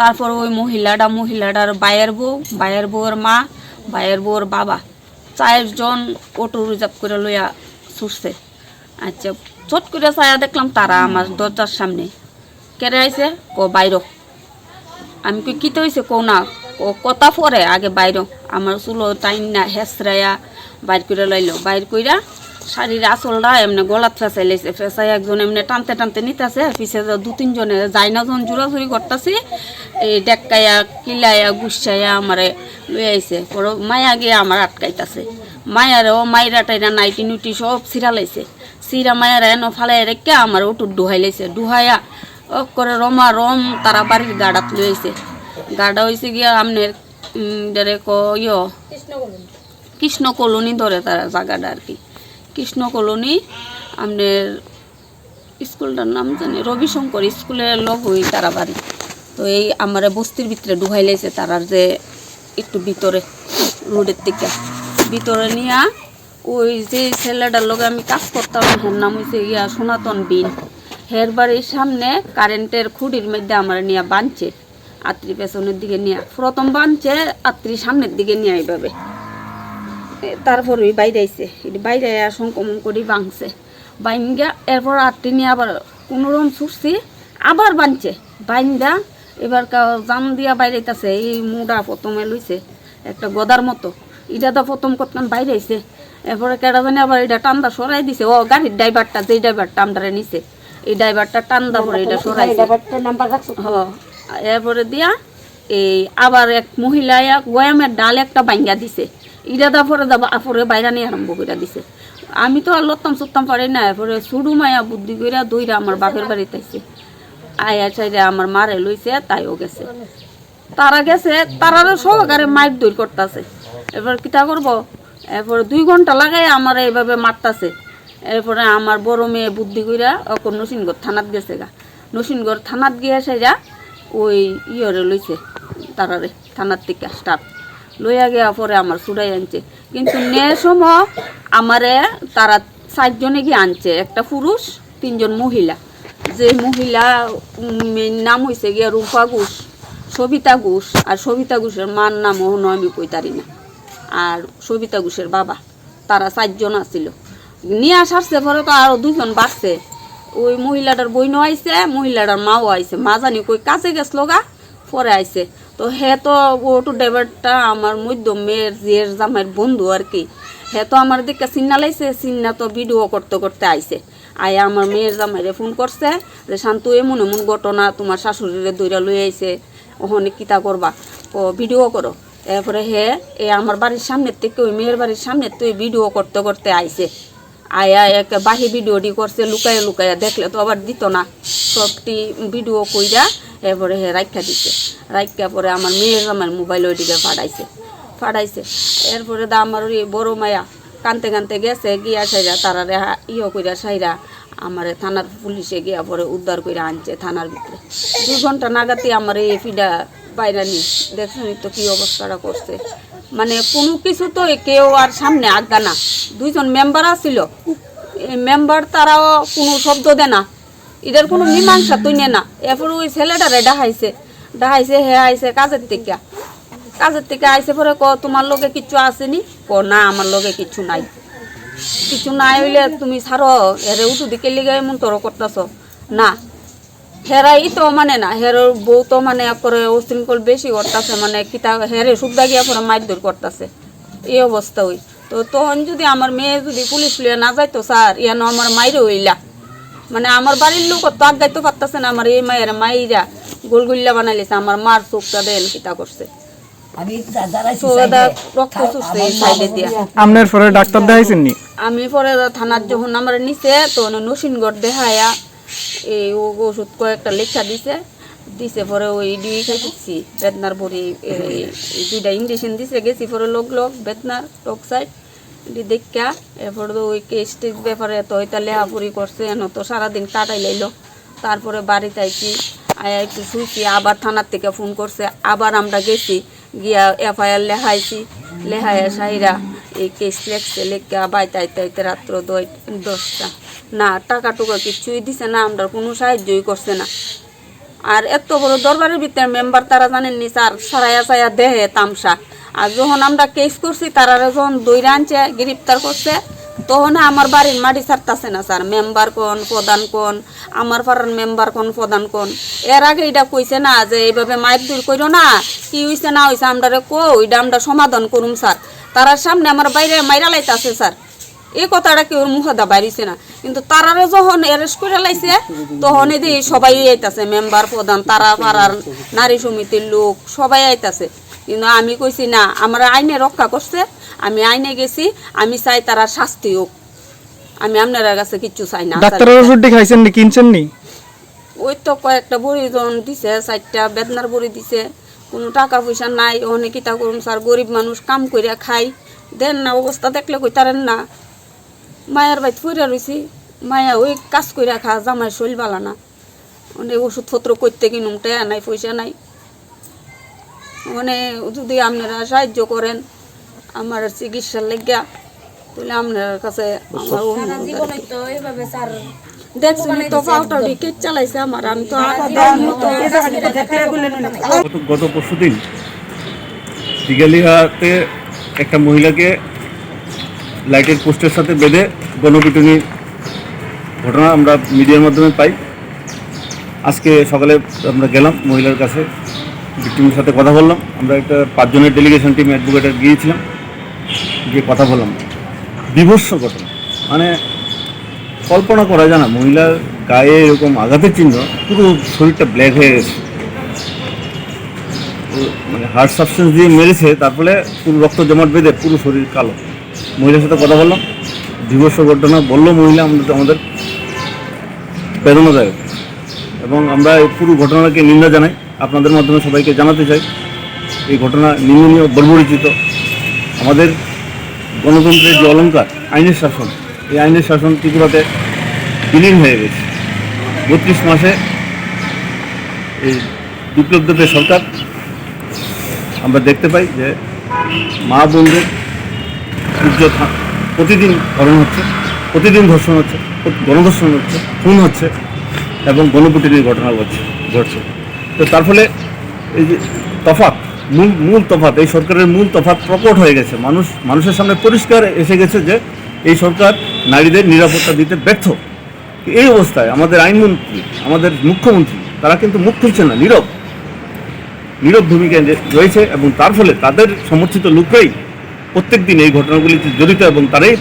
তারপর ওই মহিলাটা, মহিলাটার ভাইয়ের বউ, ভাইয়ের বউয়ের মা, ভাইয়ের বউয়ের বাবা, চারজন অটো রিজার্ভ করে লইয়া ছুটছে। আচ্ছা, চট করে চাইয়া দেখলাম তারা আমার দরজার সামনে। কেরে আইছে? কো বাইরো। আমি কই, "কিতা হইছে কও না?" ও কথা পরে আগে বাইরো। আমার চুলো টাইন না হেসরাইয়া বাইর করে লাইলো। বাইর কইরা শাড়ির আঁচলটা এমনি গলাত ফেসাই লাইছে। ফেসাই একজন এমনি টানতে টানতে নিতাছে, পিছে যে দু তিনজনে যাই না জন জোরাজুরি করতাছে, এই ডেক্কাইয়া, কিলাইয়া, গুসাইয়া আমারে লই আইছে। পরে মায়া গিয়া আমার আটকাইতাছে। মায়ারে ও মাইরা টাইরা নাইটি নুটি সব ছিঁড়া লাইছে। ছিঁড়া মায়ারে এনো ফালাই রেখে আমার উঠুর ডুহাই লাইছে। ডুহাইয়া ও করে রমা রম তারা বাড়ির গাড়াত লই আইছে। গাড়া হইছে গিয়া আমনের, উম, ডেরে ক-, ইয়ো, কৃষ্ণ কলোনি ধরে তারা জায়গাটা আর কি। কৃষ্ণ কলোনি আমনের স্কুলটার নাম জানি রবিশঙ্কর স্কুলের লগ হই তারা বাড়ি। তো এই আমারে বস্তির ভিতরে ঢুকাই লাইছে তারার যে একটু ভিতরে রোডের দিকে। ভিতরে নিয়া ওই যে ছেলেটার লগে আমি কাজ করতাম, হের নাম হইছে ইয়া সনাতন বিন। হের বাড়ির সামনে কারেন্টের খুঁটির মধ্যে আমার নিয়া বানছে। আত্রি পেছনের দিকে নিয়ে, প্রথম বানছে, আত্রি সামনের দিকে নিয়ে এইভাবে। এ, তারপর ওই বাইরে আইছে, এই বাইরে আইয়া সংক্রমণ করি বাংছে। বাইঙ্গা এরপর আত্রি নিয়ে আবার কোনো রকম ছুটছি, আবার বানছে। বাইন্দা এবার কা-, জাম দিয়া বাইরে আইতাছে, এই মুডা প্রথমে লইছে একটা গদার মতো। এটা তো প্রথম করতাম বাইরে আইছে, এরপরে কেডা জানি আবার এটা টান্দা সরাই দিছে। ও গাড়ির ড্রাইভারটা, যেই ড্রাইভারটা আমরারে নিছে, এই ড্রাইভারটা টান্দা পরে এটা সরাইছে। ড্রাইভারটার নাম্বার রাখছো? হ, এরপরে দিয়া এই আবার এক মহিলা এক ওয়ামের ডাল একটা বাইঙ্গা দিছে। ইটা দা পরে দা বা-, পরে বাইরানি আরম্ভ করে দিছে। আমি তো আর লড়তাম চড়তাম পারি না, এরপরে সুডু মায়া বুদ্ধি কইরা দইরা আমার বাপের বাড়িতে আইছে। আয়া চাইরে আমার মারে লইছে, তাইও গেছে। তারা গেছে, তারারও সহকারে মাইর দৌড় করতেছে। এবার কিতা করব? এরপরে দুই ঘন্টা লাগাই আমার এইভাবে মারতাছে। এরপরে আমার বড় মেয়ে বুদ্ধি কইরা অখন নসিনগর থানাত গেছে গা। নসিনগর থানাত গিয়া সেরা ওই ইয়রে লইছে, তারারে থানার থেকে স্টাফ লইয়া গিয়া পরে আমার ছুটাই আনছে। কিন্তু নে সময় আমারে তারা চারজনে গিয়ে আনছে, একটা পুরুষ, তিনজন মহিলা। যে মহিলা, উম, মেয়ের নাম হইছে গিয়া রূপা ঘোষ, সবিতা ঘোষ, আর সবিতা ঘোষের মার নাম হনো আমি কইতারি না, আর সবিতা ঘোষের বাবা, তারা চারজন আছিল। নিয়ে আসার পরে তো আরো দুইজন বাড়ছে। ওই মহিলাটার বইনও আইছে, মহিলাটার মাও আইছে। মা জানি কই কাজে গেছলো গা, পরে আইছে। তো হে তো অটো ড্রাইভারটা আমার মধ্যম মেয়ের জিয়ের জামাইর বন্ধু আর কি। হে তো আমার দিকে চিন্না লাইছে, চিন্না তো ভিডিও করতে করতে আইছে। আয়া আমার মেয়ের জামাইরে ফোন করছে যে, "শান্ত, এমন এমন ঘটনা, তোমার শাশুড়িরে দইরা লই আইছে, ওখানে কিতা করবা? ও ভিডিও করো।" এরপরে হে এ আমার বাড়ির সামনের থেকে, ওই মেয়ের বাড়ির সামনের থেকে ভিডিও করতে করতে আইছে। আয়া এক বাহি ভিডিও ডি করছে, লুকাইয়া লুকাইয়া দেখলে তো আবার দিত না। সবটি ভিডিও কইরা এরপরে হে রাখা দিছে। রাখা পরে আমার মেয়ের আমার মোবাইল ওইদিকে ফাটাইছে, ফাটাইছে। এরপরে দা আমার ওই বড় মায়া কানতে কানতে গেছে, গিয়া সাইরা তারারে হা-, ইয়ে কইরা সাইরা আমারে থানার পুলিশে গিয়া পরে উদ্ধার কইরা আনছে থানার ভিতরে। দুই ঘন্টা নাগাদই আমার এই ফিডা বাইরানি, দেখছেন তো কি অবস্থাটা করছে। মানে কোনো কিছু তো কেউ আর সামনে আজ্ঞা না। দুইজন মেম্বার আছিল, এই মেম্বার তারাও কোনো শব্দ দেয় না, এটার কোনো মীমাংসা তুই নে না। এরপর ওই ছেলেটারে ডাহাইছে, ডাহাইছে, হে আইছে কাজের থেকে, কাজের থেকে আইছে পরে ক, "তোমার লগে কিচ্ছু আসেনি?" ক, "না, আমার লগে কিচ্ছু নাই।" "কিচ্ছু নাই হইলে তুমি ছাড়ো, এরে উঠু দিকে লিগে এমন তর করতেছ?" না, হেরাই তো মানে না, হেরোর বউ তো মানে একবারে উশৃঙ্খল বেশি করতেছে, মানে কিতা হেরে সুদ্ধা গিয়া পরে মারধর করতেছে। এই অবস্থা ওই। তো তখন যদি আমার মেয়ে যদি পুলিশ লইয়া না যাইতো স্যার, ইয়ানো আমার মাইরে হইলা, মানে আমার বাড়ির লোক তো আগাইতে পারতেছে না, আমার এই মায়ের মাইরা গোলগুল্লা বানাইলিছে, আমার মার চোখটা দেন কিতা করছে। আমি যা-, যারা তো দাদা, রক্ত চুষছে এই সাইডে দিয়া। আপনার পরে ডাক্তার দেখাইছেন নি? আমি পরে থানার যখন আমার নিচে, তো নসিনগড় দেখায়া এই ও-, ওষুধ কয়েকটা লেখা দিছে, দিছে পরে ওই ডি খাইছি বেদনার বড়ি, এই, এই দুইটা ইঞ্জেকশন দিছে, গেছি পরে লোক লোক বেদনার টক সাইড। এটি দেখা, এরপর তো ওই কেস টেস ব্যাপারে তো এটা লেখাপুরি করছে, এন তো সারাদিন কাটাই লাইলো। তারপরে বাড়িতে আইছি, আয়া একটু শুইছি, আবার থানার থেকে ফোন করছে, আবার আমরা গেছি, গিয়া এফআইআর লেখাইছি, লেখাইয়া সাইরা এই কেস লেখছে, লেখা বাইতে আইতে আইতে রাত্র দই-, দশটা। না, টাকা টুকা কিচ্ছুই দিছে না, আমরা কোনো সাহায্যই করছে না। আর এত বড় দরবারের ভিতরে মেম্বার তারা জানেননি স্যার, সারাইয়া সায়া দেহে তামসা। আর যখন আমরা কেস করছি, তারারে যখন দইরা আনছে, গ্রেপ্তার করছে, তখন আমার বাড়ির মাটি ছাড়তাছে না স্যার। মেম্বার কোন, প্রধান কোন, আমার পাড়ার মেম্বার কোন, প্রধান কোন? এর আগে এটা কইছে না যে এইভাবে মারধর করো না, কি হইছে না হইছে আমরারে কো, এটা আমরা সমাধান করুম স্যার। তারার সামনে আমার বাইরে মাইরা লাইতাছে স্যার। এই কথাটা কেউর মুখে দা বাইরিছে না, কিন্তু তারারে যখন অ্যারেস্ট করে লাইছে, তখন এদি সবাই আইতাছে, মেম্বার, প্রধান, তারা পাড়ার নারী সমিতির লোক সবাই আইতাছে। কিন্তু আমি কইছি না, আমরা আইনে রক্ষা করছে, আমি আইনে গেছি, আমি চাই তারা শাস্তি হোক, আমি আপনার কাছে কিচ্ছু চাই না। ডাক্তারের ওষুধটি খাইছেন নি, কিনছেন নি? ওই তো কয়েকটা বড়ি জন দিছে, চারটা বেদনার বড়ি দিছে, কোনো টাকা পয়সা নাই, অনেক কিতা করুম স্যার, গরিব মানুষ, কাম কইরা খাই, দেন না, অবস্থা দেখলে কইতারেন না। মায়ার বাইত ফুইরা রইছি, মায়া ওই কাজ কইরা খা, জামাই শৈল বালা না, অনেক ওষুধপত্র করতে কিনুম, টেয়া নাই, পয়সা নাই। মানে যদি আপনারা সাহায্য করেন আমার চিকিৎসার লাগিয়া, তাহলে আপনার কাছে আমার অনুরোধ আর কি। দেখছেন তো, পাউটা উইকেট চালাইছে আমার, আমি তো আর গত, গত পরশু দিন দিঘালিহাটে একটা মহিলাকে লাইটের পোস্টের সাথে বেঁধে গণপিটুনি ঘটনা আমরা মিডিয়ার মাধ্যমে পাই। আজকে সকালে আমরা গেলাম মহিলার কাছে, ভিক্টিমের সাথে কথা বললাম। আমরা একটা পাঁচজনের ডেলিগেশন টিম অ্যাডভোকেটের গিয়েছিলাম, গিয়ে কথা বললাম। বীভৎস ঘটনা, মানে কল্পনা করা যায় না। মহিলার গায়ে এরকম আঘাতের চিহ্ন, পুরো শরীরটা ব্ল্যাক হয়ে গেছে। ও মানে হার্ড সাবস্টেন্স দিয়ে মেরেছে, তার ফলে পুরো রক্ত জমাট বেঁধে পুরো শরীর কালো। মহিলার সাথে কথা বললাম, বীভৎস ঘটনা বললো মহিলা, আমাদের, আমাদের বেদনাদায়ক। এবং আমরা এই পুরো ঘটনাকে নিন্দা জানাই, আপনাদের মাধ্যমে সবাইকে জানাতে চাই, এই ঘটনা নিন্দনীয়, বর্বরোচিত। আমাদের গণতন্ত্রের যে অলংকার, আইনের শাসন, এই আইনের শাসন ত্রিপুরাতে বিলীন হয়ে গেছে। বত্রিশ মাসে এই বিপ্লব দেবের সরকার আমরা দেখতে পাই যে মা বোনদের ইজ্জত হা-, প্রতিদিন হরণ হচ্ছে, প্রতিদিন ধর্ষণ হচ্ছে, প্রতি-, গণধর্ষণ হচ্ছে, খুন হচ্ছে এবং গণপিটুনির ঘটনা ঘটছে, ঘটছে। তো তার ফলে এই যে তফাৎ, মূল, মূল তফাৎ, এই সরকারের মূল তফাৎ প্রকট হয়ে গেছে। মানুষ, মানুষের সামনে পরিষ্কার এসে গেছে যে এই সরকার নারীদের নিরাপত্তা দিতে ব্যর্থ। এই অবস্থায় আমাদের আইনমন্ত্রী, আমাদের মুখ্যমন্ত্রী, তারা কিন্তু মুখ খুলছে না, নীরব, নীরব ভূমিকায় যে রয়েছে এবং তার ফলে তাদের সমর্থিত লোকরাই প্রত্যেক দিন এই ঘটনাগুলিতে জড়িত এবং তারাই,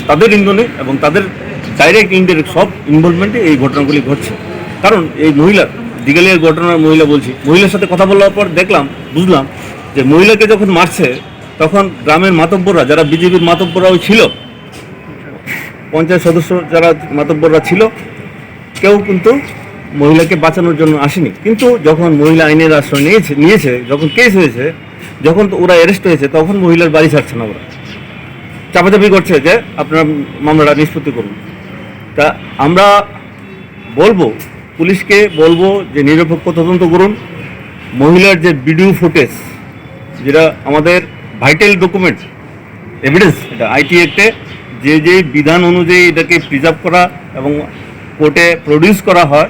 তাদের ইন্ধনে এবং তাদের ডাইরেক্ট ইনডাইরেক্ট সব ইনভলভমেন্টে এই ঘটনাগুলি ঘটছে। কারণ এই মহিলার, দিঘালিয়ার ঘটনার মহিলা বলছি, মহিলার সাথে কথা বলার পর দেখলাম, বুঝলাম যে মহিলাকে যখন মারছে তখন গ্রামের মাতব্বররা, যারা বিজেপির মাতব্বররা ওই ছিল, পঞ্চায়েত সদস্য যারা মাতব্বররা ছিল, কেউ কিন্তু মহিলাকে বাঁচানোর জন্য আসেনি। কিন্তু যখন মহিলা আইনের আশ্রয় নিয়েছে, নিয়েছে, যখন কেস হয়েছে, যখন তো ওরা অ্যারেস্ট হয়েছে, তখন মহিলার বাড়ি ছাড়ছে না ওরা, চাপাচাপি করছে যে আপনারা মামলাটা নিষ্পত্তি করুন। তা আমরা বলবো, পুলিশকে বলবো যে নিরপেক্ষ তদন্ত করুন। মহিলার যে ভিডিও ফুটেজ, যেটা আমাদের ভাইটাল ডকুমেন্ট, এভিডেন্স, এটা আইটি অ্যাক্টে যে যে বিধান অনুযায়ী এটাকে প্রিজার্ভ করা এবং কোর্টে প্রডিউস করা হয়,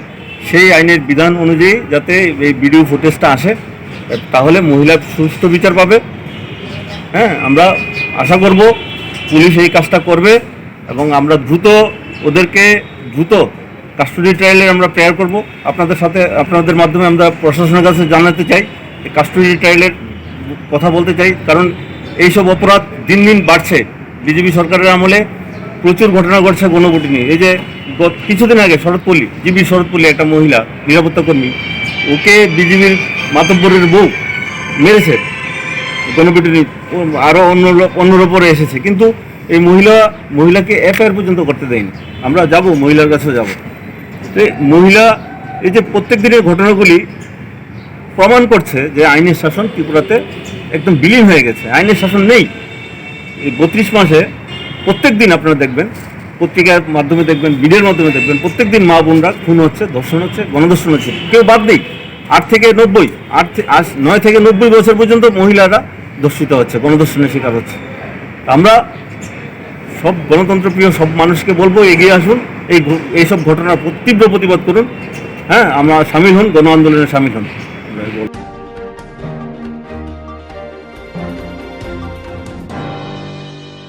সেই আইনের বিধান অনুযায়ী যাতে এই ভিডিও ফুটেজটা আসে, তাহলে মহিলা সুষ্ঠু বিচার পাবে। হ্যাঁ, আমরা আশা করব পুলিশ এই কাজটা করবে এবং আমরা দ্রুত ওদেরকে দ্রুত কাস্টডি ট্রায়ালের আমরা প্রেয়ার করব। আপনাদের সাথে, আপনাদের মাধ্যমে আমরা প্রশাসনের কাছে জানাতে চাই, কাস্টডি ট্রায়ালের কথা বলতে চাই, কারণ এইসব অপরাধ দিন দিন বাড়ছে। বিজেপি সরকারের আমলে প্রচুর ঘটনা ঘটছে গণপিটুনি। এই যে গত কিছুদিন আগে শরৎপল্লী, জিবি শরৎপল্লী একটা মহিলা নিরাপত্তা কর্মী, ওকে বিজেপির মাতব্বরের বউ মেরেছে গণপিটুনি। ও আরও অন্য অন্যর ওপরে এসেছে, কিন্তু এই মহিলা মহিলাকে এফআইআর পর্যন্ত করতে দেয়নি। আমরা যাব, মহিলার কাছেও যাব। তো এই মহিলা, এই যে প্রত্যেক দিনের ঘটনাগুলি প্রমাণ করছে যে আইনের শাসন ত্রিপুরাতে একদম বিলীন হয়ে গেছে, আইনের শাসন নেই। এই বত্রিশ মাসে প্রত্যেক দিন আপনারা দেখবেন, পত্রিকার মাধ্যমে দেখবেন, মিডিয়ার মাধ্যমে দেখবেন, প্রত্যেক দিন মা বোনরা খুন হচ্ছে, ধর্ষণ হচ্ছে, গণধর্ষণ হচ্ছে, কেউ বাদ নেই। আট থেকে নব্বই, আট থে- আজ নয় থেকে নব্বই বছর পর্যন্ত মহিলারা ধর্ষিত হচ্ছে, গণধর্ষণের শিকার হচ্ছে। আমরা সব গণতন্ত্রপ্রিয় সব মানুষকে বলবো, এগিয়ে আসুন, এই ঘ- এইসব ঘটনার প্র- তীব্র প্রতিবাদ করুন। হ্যাঁ, আমরা সামিল হন, গণ আন্দোলনে সামিল হন।